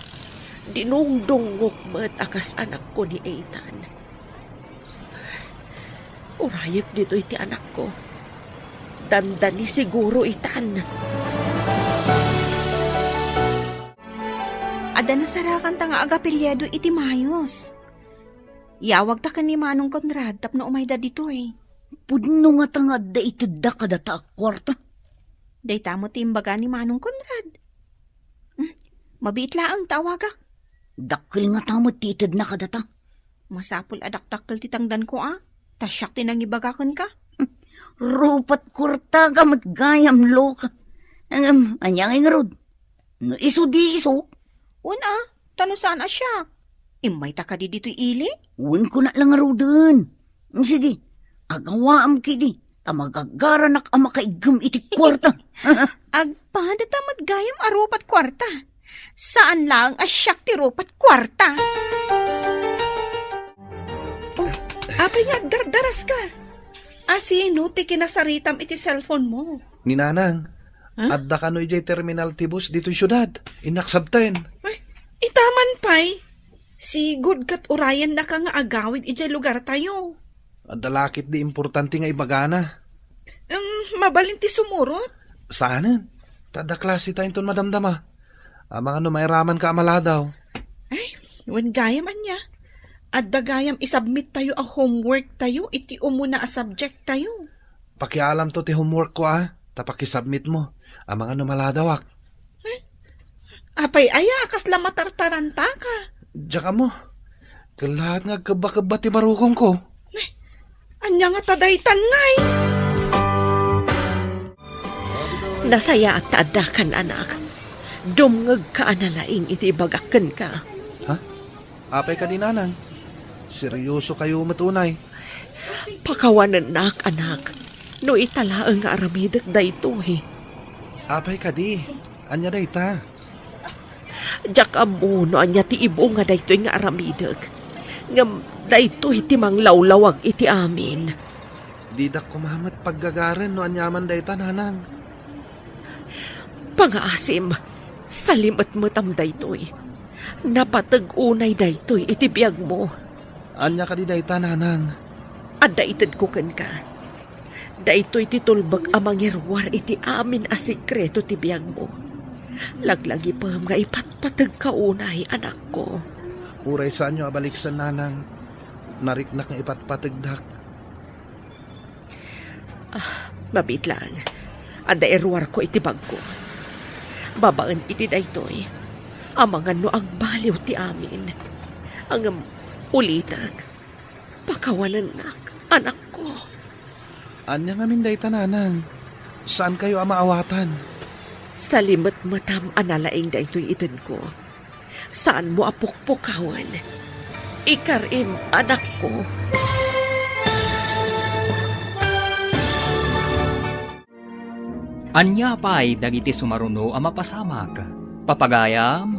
dinungdungngok met a kas anakko ni Ethan. Urayek ditoy ti anakko. Dandani siguro itan. Adda nasarakanta nga agapelyido iti Mayos. Iyawagta ken ni Manong Conrad tapno umayda ditoy. Pudno ngata nga adda itedda kadata a kuarta. Dayta met ti imbaga ni Manong Conrad. Hmm, mabiit laeng ta awagak. Dakkel ngata met ti itedna kadata. Masapul a dakdakkel ti tangdanko a, ta siak ti nangibaga kenka. Rupat kuarta ka met gayam, Loka. Ngem, ania ngay ngarud? No isu di isu? Wen a, ta no saan a siak. Immayta kadi ditoy ili? Wen, kuna la ngaruden. Sige, agawaam kidi, ta magagaranak a makaiggem iti kuarta. Agpada ta met gayam a rupat kuarta. Saan laeng a siak ti rupat kuarta. Oh, apay nga agdardaraska? Asino ti kinasaritam iti cellphone mo? Ni Nanang, Ha? Adda kano idiay terminal ti bus ditoy siudad. Innak sabten. Ay, itaman pay. Sigud ket urayennaka nga agawid idiay lugartayo. Adda lakit di importante nga ibagana. Em, mabalin ti sumurot? Saanen. Ta adda klase ta inton madamdama. Amangan no mairamanka a maladaw. Ay, wen gayam ania. Adda gayam isubmittayo a homework tayo iti umuna a subject tayo. Pakialamto ti homework ko a, ta pakisubmit mo. Amangan no maladawak. Hmm? Apay aya, kasla matartarantaka? Diak ammo. Kellaat nga agkebba-kebba ti barukongko. Ania nga ta daytan ngay? Nasayaat ta addakan, anak. Dumngegka a nalaing iti ibagak kenka. Ha? Apay kadi, Nanang? Serioso kayo met unay. Pakawanennak, anak, no ita laeng nga aramidek daytoy. Apay kadi? Ania dayta? Diak ammo no ania ti ibunga daytoy nga aramidek. Ngem daytoy ti manglawlawag iti amin. Didak koma met paggagaren no aniaman dayta, Nanang. Pangaasim, salimetmetam daytoy. Napateg unay daytoy iti biagmo. Ania kadi dayta, Nanang? Adda itedko kenka. Daytoy ti tulbek a mangiruar iti amin a sekreto ti biagmo. Laglagipem nga ipatpategka unay, anakko. Uray saanyo a baliksen, Nanang, nariknak nga ipatpategdak. Ah, mabiit laeng. Adda iruarko iti bagko. Babaen iti daytoy, amangan no agbaliw ti amin. Ngem ulitek, pakawanennak, anakko. Ania ngamin dayta, Nanang? Saankayo a maawatan? Salimetmetam a nalaing daytoy itedko. Saanmo a pukpukawen. Ikarim, anakko. Ania pay dagiti sumaruno a mapasamak? Papagayam,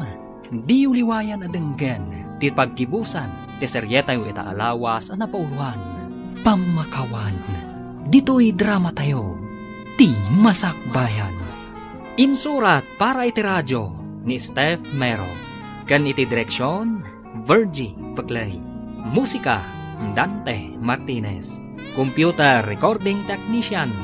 diyo liwayan a denggen ti paggibusan ti serietayo ita a lawas a napauloan, Pammakawan. Ditoy dramatayo, Ti Masakbayan. Insurat para iti radio ni Steph Mero, ken iti direksion, Virgie Peclay. Musika, Dante Martinez. Computer recording technician,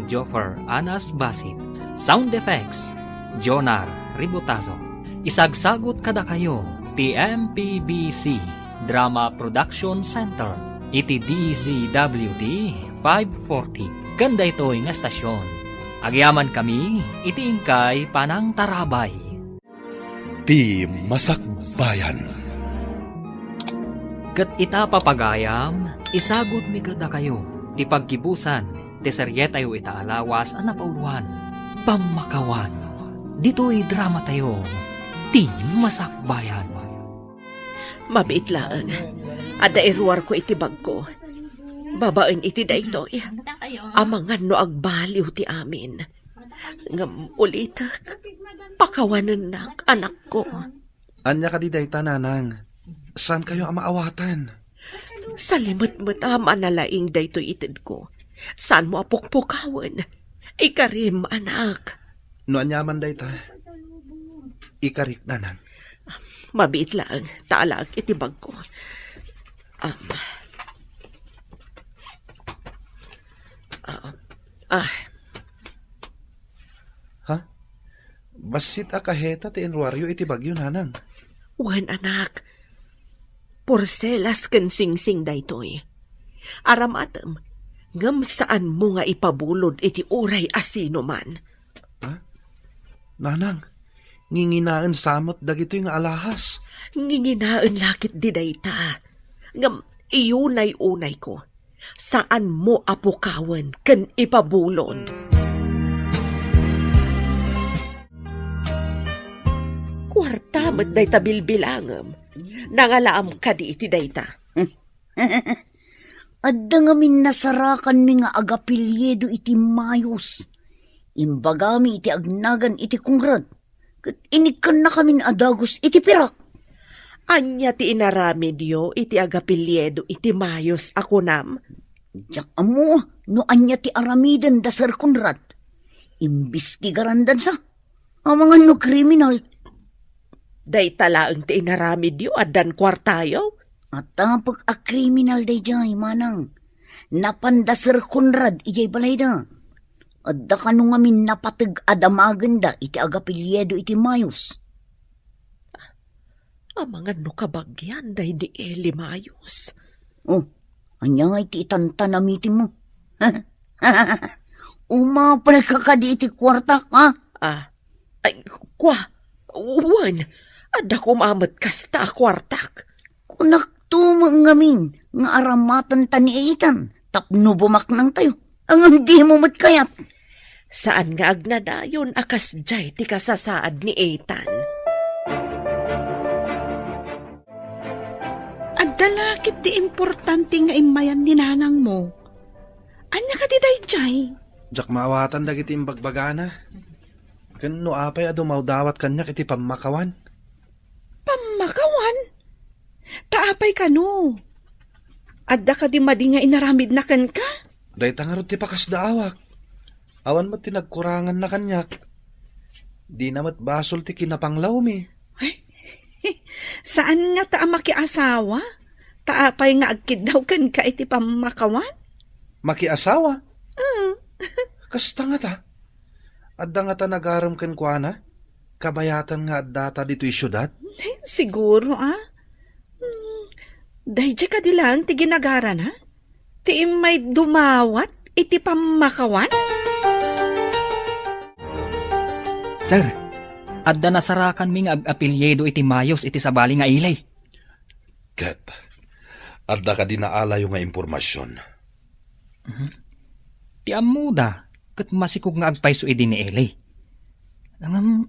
Joffer Anas Basit. Sound effects, Jonar Ributazo. Isagsagut kadakayo ti M P B C Drama Production Center iti D Z W T five forty. Ken daytoy nga estasion, agyamankami iti inkay panangtarabay. Ti Masakbayan. Ket ita, papagayam, isagutmi kadakayo ti paggibusan ti serietayo ita a lawas a napauloan, Pammakawan. Ditoy dramatayo, Ti Masakbayan. Mabiit laeng. Adda iruarko iti bagko. Babaen iti daytoy, amangan no agbaliw ti amin. Ngem ulitek, pakawanennak, anakko. Ania kadi dayta, Nanang? Saankayo a maawatan? Salimetmetam a nalaing daytoy itedko. Saanmo a pukpukawen. Ikarim, anak. No aniaman dayta, ikarik, Nanang. Mabiit laeng, ta alaek iti bagko. Am. Ah, ah. Ha? Bassit a kaheta ti inruaryo iti bagyo, nanang. Wen, anak. Porselas ken singsing daytoy. Aramatem, ngem saanmo nga ipabulod iti uray a sino man. Ha? Nanang, nginginaen sa met dagitoy nga alahas. Nginginaen la ketdi dayta. Ngem iyunay-unayko, saanmo a pukawen ken ipabulod. Kuarta met dayta bilbilangem. Nangalaam kadi iti dayta? Adda ngamin nasarakanmi nga agapelyido iti Mayos. Imbagami iti agnagan iti Conrad, ket inikkannakamin a dagus iti pirak. Ania ti inaramidyo iti agapelyido iti Mayos a kunam? Diak ammo no ania ti aramiden da Sir Conrad. Imbestigarandansa. Amangan no kriminal. Dayta laeng ti inaramidyo, addan kuartayo? Atapek a kriminal daydiay, manang. Napan da Sir Conrad idiay balayda. Adda kano ngamin napateg a damagenda iti agapelyido iti Mayos. Amangan no kabagian daydi Eli Mayos. Oh, ania ngay ti itantanamitimmo? Umapalka kadi iti kuartak, ha? Ah, ay, kua, wen, adda koma met kasta a kuartak. Kunakto met ngamin nga aramatenta ni Ethan tapno bumaknangtayo. Ngem dimo met kayat. Saan nga agnanayon a kasdiay ti kasasaad ni Ethan. Adda la ketdi importante nga immayan ni nanangmo. Ania kadi daydiay? Diak maawatan dagiti imbagbagana. Ken no apay a dumawdawat kaniak iti pammakawan? Pammakawan? Ta apay kano? Adda kadi madi nga inaramidna kenka? Dayta ngarud ti pakasdaawak. Awan met ti nagkuranganna kaniak. Dina met basol ti kinapanglawmi. Ay, saan ngata a makiasawa? Ta apay nga agkiddaw kenka iti pammakawan? Makiasawa? Ah. Kasta ngata? Adda ngata nagarem kenkuana? Kabayatan nga addata ditoy siudad? Siguro, ah. Hmm, daydiay kadi laeng ti ginagarana? Ti immay dumawat iti pammakawan? Sir, adda nasarakanmi nga ag-apelyido iti Mayos iti sabali nga Eli. Ket, adda kadi naalayo nga impormasion? Mhm. Ti ammoda, ket masikog nga agpayso idi ni Eli. Ngem,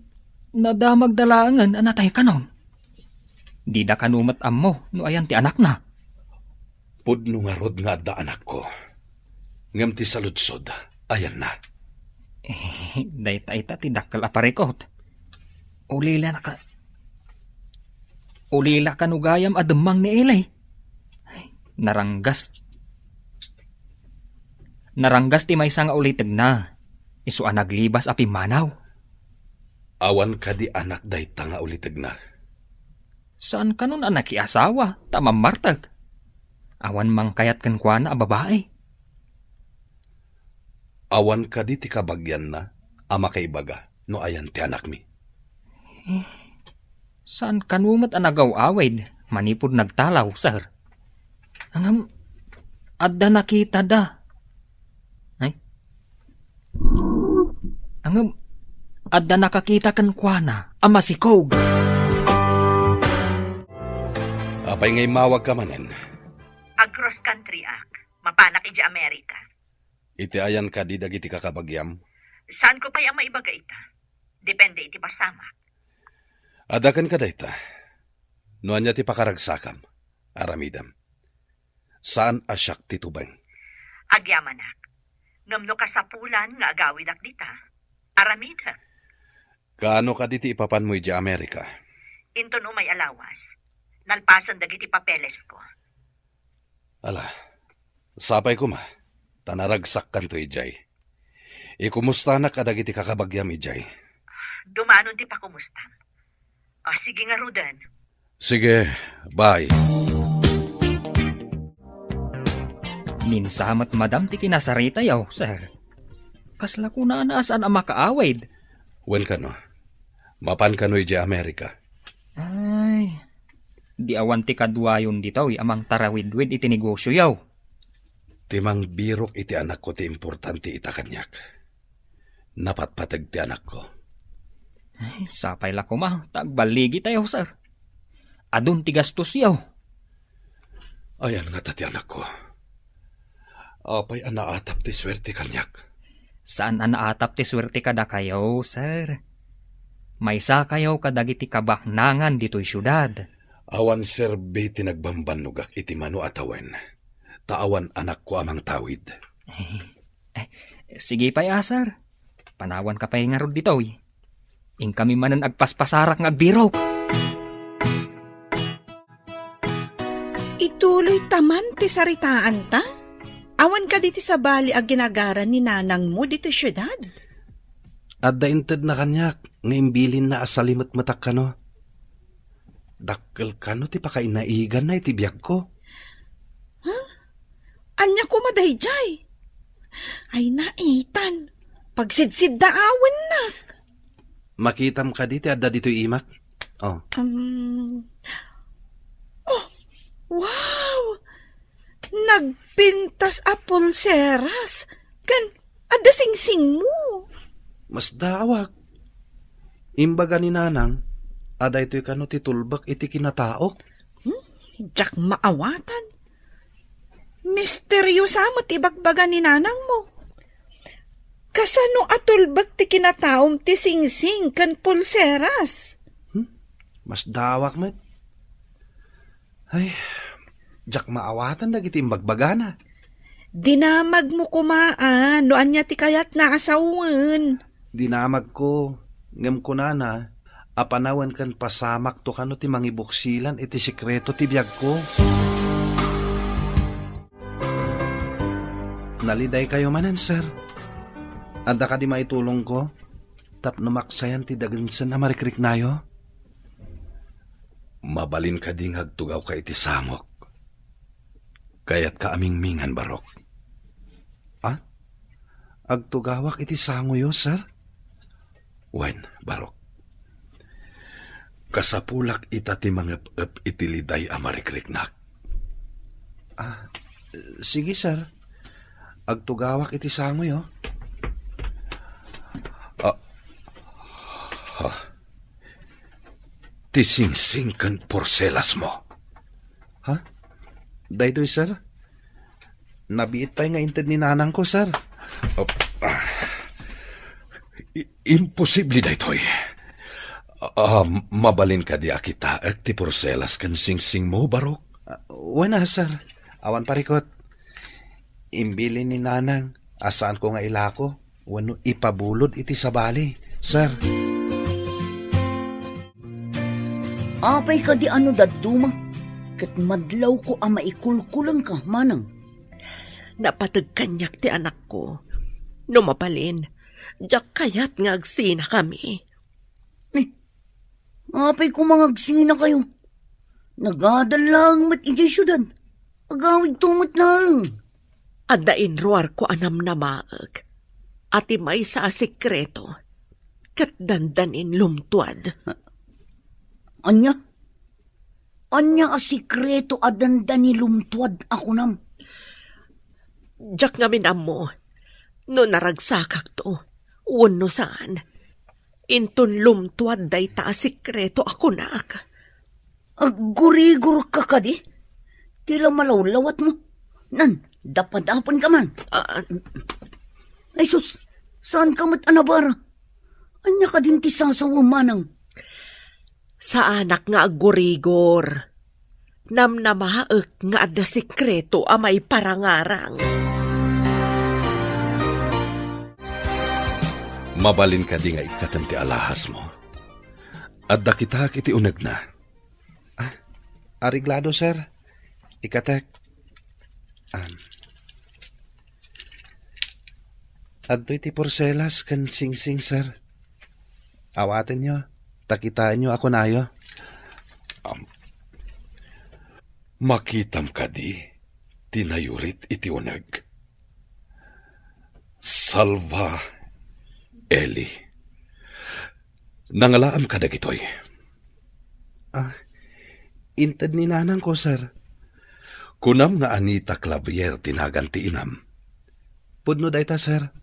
nadamagda laengen a nataykanon. Dida kano met ammo no ayan ti anakna. Pudno ngarud nga adda anakko. Ngem ti saludsod, ayanna. Eh, dayta ita ti dakkel a parikut. Ulila na ka-, ulila kano gayam a demmang ni Eli. Naranggas. Naranggas ti maysa nga ulitegna. Isu a naglibas a pimmanaw. Awan kadi anak dayta nga ulitegna? Saan kanon a nakiasawa ta mammartek? Awan mangkayat kenkuana a babai? Awan kadi ti kabagianna a makaibaga no ayan ti anakmi? Eh, saan kano met a nagaw-awid manipud nagtalaw, sir? Ngem, adda nakitada. Ay? Ngem, adda nakakita kenkuana a masikog. Apay nga immawagka manen? Ag-cross country ak. Mapanak idiay Amerika. Iti ayan kadi dagiti kakabagiam? Saanko pay a maibaga ita. Depende iti pasamak. Adda kenka dayta. No ania ti pakaragsakam, aramidem. Saan a siak ti tubeng. Agyamanak. Ngem no kasapulan nga agawidak dita, aramidem. Kaano kadi ti ipapanmo idiay Amerika? Inton umay a lawas, nalpasen dagiti papelesko. Ala, sapay koma, ta naragsakkanto idiay. Ikumustanak kadagiti kakabagiam idiay. Dumanon ti pakumustam. O, sige ngaruden. Sige, bye. Minsa met madam ti kinasaritayo, sir. Kasla kunana a saan a makaawid. Wen kano, Mapan kano idiay Amerika? Ay, di awan ti kaduayon ditoy a mangtarawidwid iti negosioyo. Ti mangbirok iti anakko ti importante ita kaniak. Napatpateg ti anakko. Ay, sapay la koma ta agballigitayo, sir. Adun ti gastosyo. Ayan ngata ti anakko. Apay a naatap ti suerte kaniak? Saan a naatap ti suerte kadakayo, sir. Maysakayo kadagiti kabaknangan ditoy siudad. Awan serbi ti nagbambannogak iti mano a tawen, ta awan anakko a mangtawid. Eh, sige pay a, sir. Panawanka pay ngarud ditoy. Inkami manen agpaspasarak nga agbirok. Ituloy ta man ti saritaanta? Awan kadi ti sabali a ginagara ni nanangmo ditoy siudad? Adda intedna kaniak nga imbilinna a salimetmetak kano. Dakkel kano ti pakainaiganna iti biagko. Huh? Ania koma daydiay? Ay, naitan. Pagsidsiddaawennak. Makitam kadi ti adda ditoy imak? Oh. Um, oh, wow! Nagpintas a pulseras. Ken adda singsingmo. Masdaawak. Imbaga ni nanang a daytoy kano ti tulbek iti kinataok. Hmm? Diak maawatan. Misteriosa met ti ibagbaga ni nanangmo. Kasano a tulbek ti kinataom ti singsing ken pulseras? Hmm? Masdaawak met. Ay, diak maawatan dagiti imbagbagana. Dinamagmo koma a no ania ti kayatna a sawen. Dinamagko, ngem kunana a panawen ken pasamakto kano ti mangibuksilan iti sekreto ti biagko. Nalidaykayo manen, sir. Adda kadi maitulongko tapno maksayan ti dagensen a marikriknayo? Mabalin kadi nga agtugawka iti sangok? Kayatka a mingmingan, Barok? Ah? Agtugawak iti sangoyo, sir? Wen, Barok. Kasapulak ita ti mangep-ep iti liday a marikriknak. Ah, sige, sir. Agtugawak iti sangoyo. Ah, ha. Ti singsing ken porselasmo. Ha? Daytoy, sir? Nabiit pay nga inted ni nanangko, sir. Oh, ah. I-, imposible daytoy. Ah, mabalin kadi a kitaek ti porselas ken singsingmo, Barok? Ah, wen a, sir. Awan parikot. Imbilin ni nanang a saanko nga ilako wenno ipabulod iti sabali, sir. Apay kadi a no dadduma ket madlawko a maikulkulengka, manang? Napateg kaniak ti anakko. No mabalin, diak kayat nga agsinakami. Eh, apay koma nga agsinakayo? Nagadal laeng met idiay siudad. Agawidto met laeng. Adda inruarko a namnamaek a ti maysa a sekreto ket dandanin lumtuad. Ania? Ania a sekreto a dandani lumtuad a kunam? Diak ngamin ammo no naragsakakto wenno saan. Inton lumtuad dayta a sekreto a kunak. Aggurigorka kadi? Ti la malawlawatmo. Nan, dapadapanka man. Ah, Ay sus, saanka met a nabara? Ania kadin ti sasawem, manang? Saanak nga aggurigor. Namnamaek nga adda sekreto a maiparangarang. Mabalin kadi nga ikkatem ti alahasmo? Adda kitaek iti unegna. Ah, areglado, sir. Ikkatek. Am. Adtoy ti porselas ken singsing, sir. Awatenyo, ta kitaenyo a kunayo. Am. Makitam kadi ti nayurit iti uneg? Salva Eli. Nangalaam kadagitoy? Ah, inted ni nanangko, sir. Kunam nga Anita Clavier ti nagan ti inam. Pudno dayta, sir.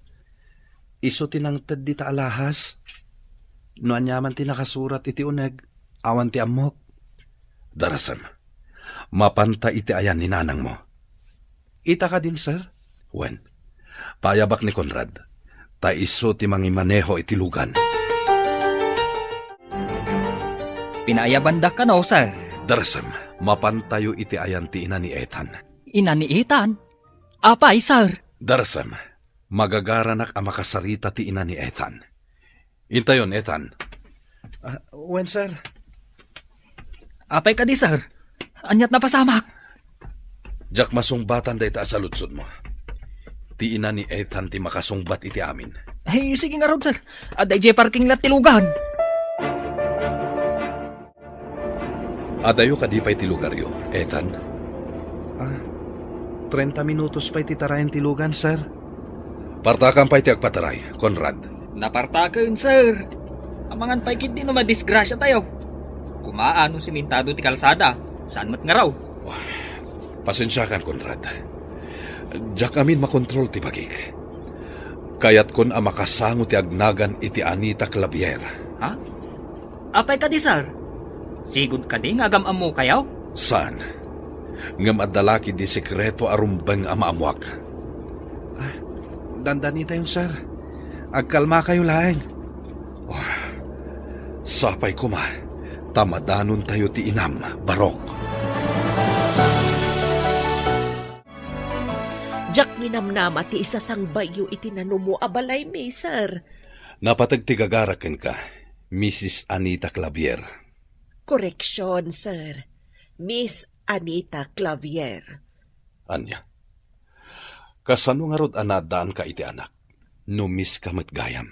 Isu ti nangted dita alahas. No aniaman ti nakasurat iti uneg, awan ti ammok. Darasem, mapanta iti ayan ni nanangmo. Ita kadin, sir? Wen, paayabak ni Conrad, ta isu ti mangimaneho iti lugan. Pinaayabandak kano, sir. Darasem, mapantayo iti ayan ti ina ni Ethan. Ina ni Ethan? Apay, sir? Darasem, magagaranak a makasarita ti ina ni Ethan. Intayon, Ethan. Ah, wen, sir. Apay kadi, sir? Aniat napasamak? Diak masungbatan dayta a saludsodmo. Ti ina ni Ethan ti makasungbat iti amin. Ay, sige ngarud, sir. Adda idiay parking lot ti lugan. Adayo kadi pay ti lugaryo, Ethan? Ah, trenta minutos pay ti tarayan ti lugan, sir. Partakan pay ti agpataray, Conrad. Napartaken, sir. Amangan pay ketdi no madisgrasiatayo. Kumaa no simentado ti kalsada, saan met nga raw. Pasensiakan, Conrad. Diak amin makontrol ti bagik. Kayatkon a makasango ti agnagan iti Anita Clavier. Ha? Apay kadi, sir? Sigud kadi nga agam-ammokayo? Saan? Ngem adda la ketdi sekreto a rumbeng a maammoak. Ah, dandanitayon, sir. Agkalmakayo laeng. Oh, sapay koma, ta madanontayo ti inam, barok. Diak minamnama ti isasangbayyo iti nanumo a balaymi, sir. Napateg ti gagarak kenka, Missus Anita Clavier. Koreksion, sir. Miss Anita Clavier. Ania? Kasano ngarud a naaddaanka iti anak, no miss ka met gayam?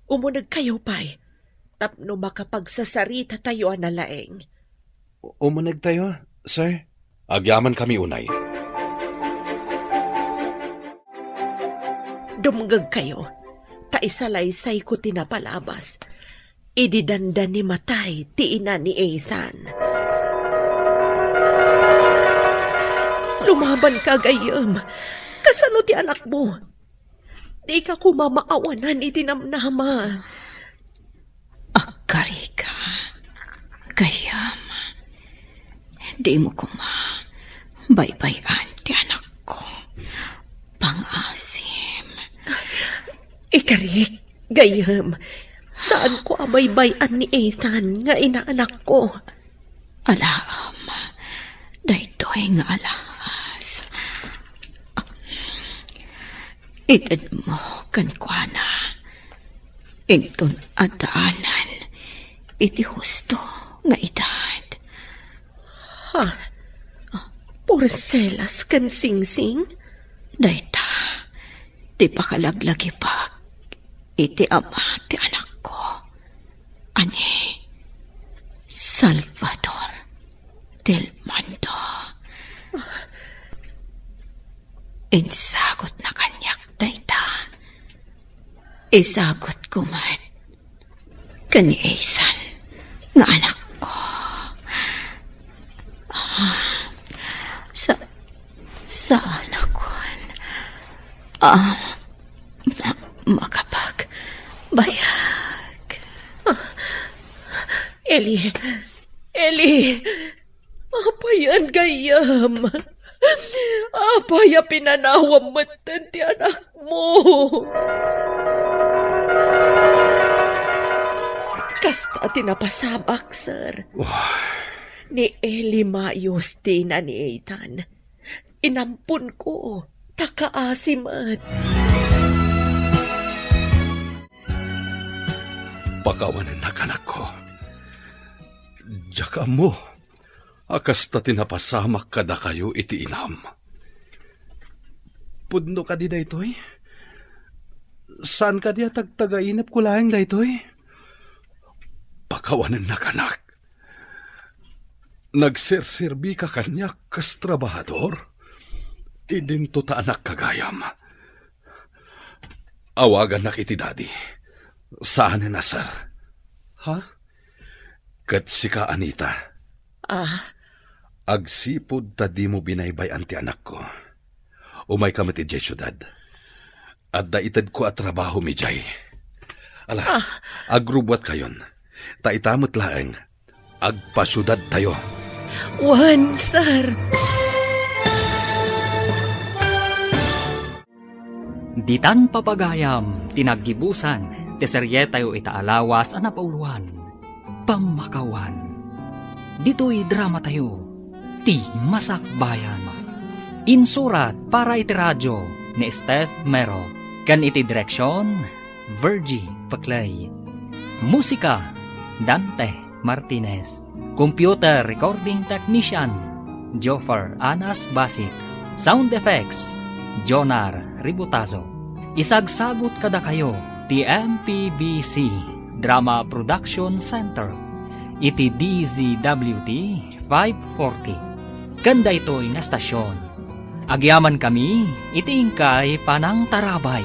Umunegkayo pay, tapno makapagsasaritatayo a nalaeng. U-, umunegtayo, sir. Agyamankami unay. Dumngegkayo, ta isalaysayko ti napalabas. Idi dandani matay ti ina ni Ethan. Lumabanka, gayyem. Kasano ti anakmo? Dika koma maawanan iti namnama. Agkarika, gayyem. Dimo koma baybay-an ti anakko. Pangasim. Ikarik, gayyem. Saanko a baybay-an ni Ethan nga inaanakko. Alaem, daytoy nga alahas. Itedmo kenkuana. Inton addaanan iti husto nga edad. Ha? Porcelas ken singsing? Dayta ti pakalaglagipek iti ama ti anakko. Ani, Salvador del Mundo. Insagutna kaniak dayta. Isagutko met ken ni Ethan nga anakko. Ah, sa-, saanakon a ma-, makapagbayag. Eli, Eli, apay a gayyem? Apay a pinanawam metten ti anakmo? Kasta ti napasamak, sir. Wah. Ni Eli Mayos ti ina ni Ethan. Inamponko, ta kaasi met. Pakawanennak, anakko. Diak ammo a kasta ti napasamak kadakayo iti inam. Pudno kadi daytoy? Saan kadi a tagtagainepko laeng daytoy? Pakawanennak, anak. Nagserserbika kaniak kas trabahador? Idinto ta anak gayam. Awagannak iti daddy. Saanen a sir. Ha? Ket sika, Anita, Ah, agsipud ta dimo binaybay-an ti anakko, umayka met idiay siudad. Adda itedko a trabaho idiay. Ala, Ah. agrubbuatkayon. Ta ita met laeng, agpasiudadtayo. Wen, sir. Ditan papagayam ti naggibusan ti serietayo ita a lawas a napauluan, Pammakawan. Ditoy dramatayo, Ti Masakbayan. Insurat para iti radio ni Steph Mero ken iti direksion, Virgie Peclay. Musika, Dante Martinez. Computer recording technician, Joffer Anas Basit. Sound effects, Jonar Ributazo. Isagsagut kadakayo ti M P B C Drama Production Center iti D Z W T five forty. Ken daytoy nga stasyon, agyamankami iti inkay panangtarabay.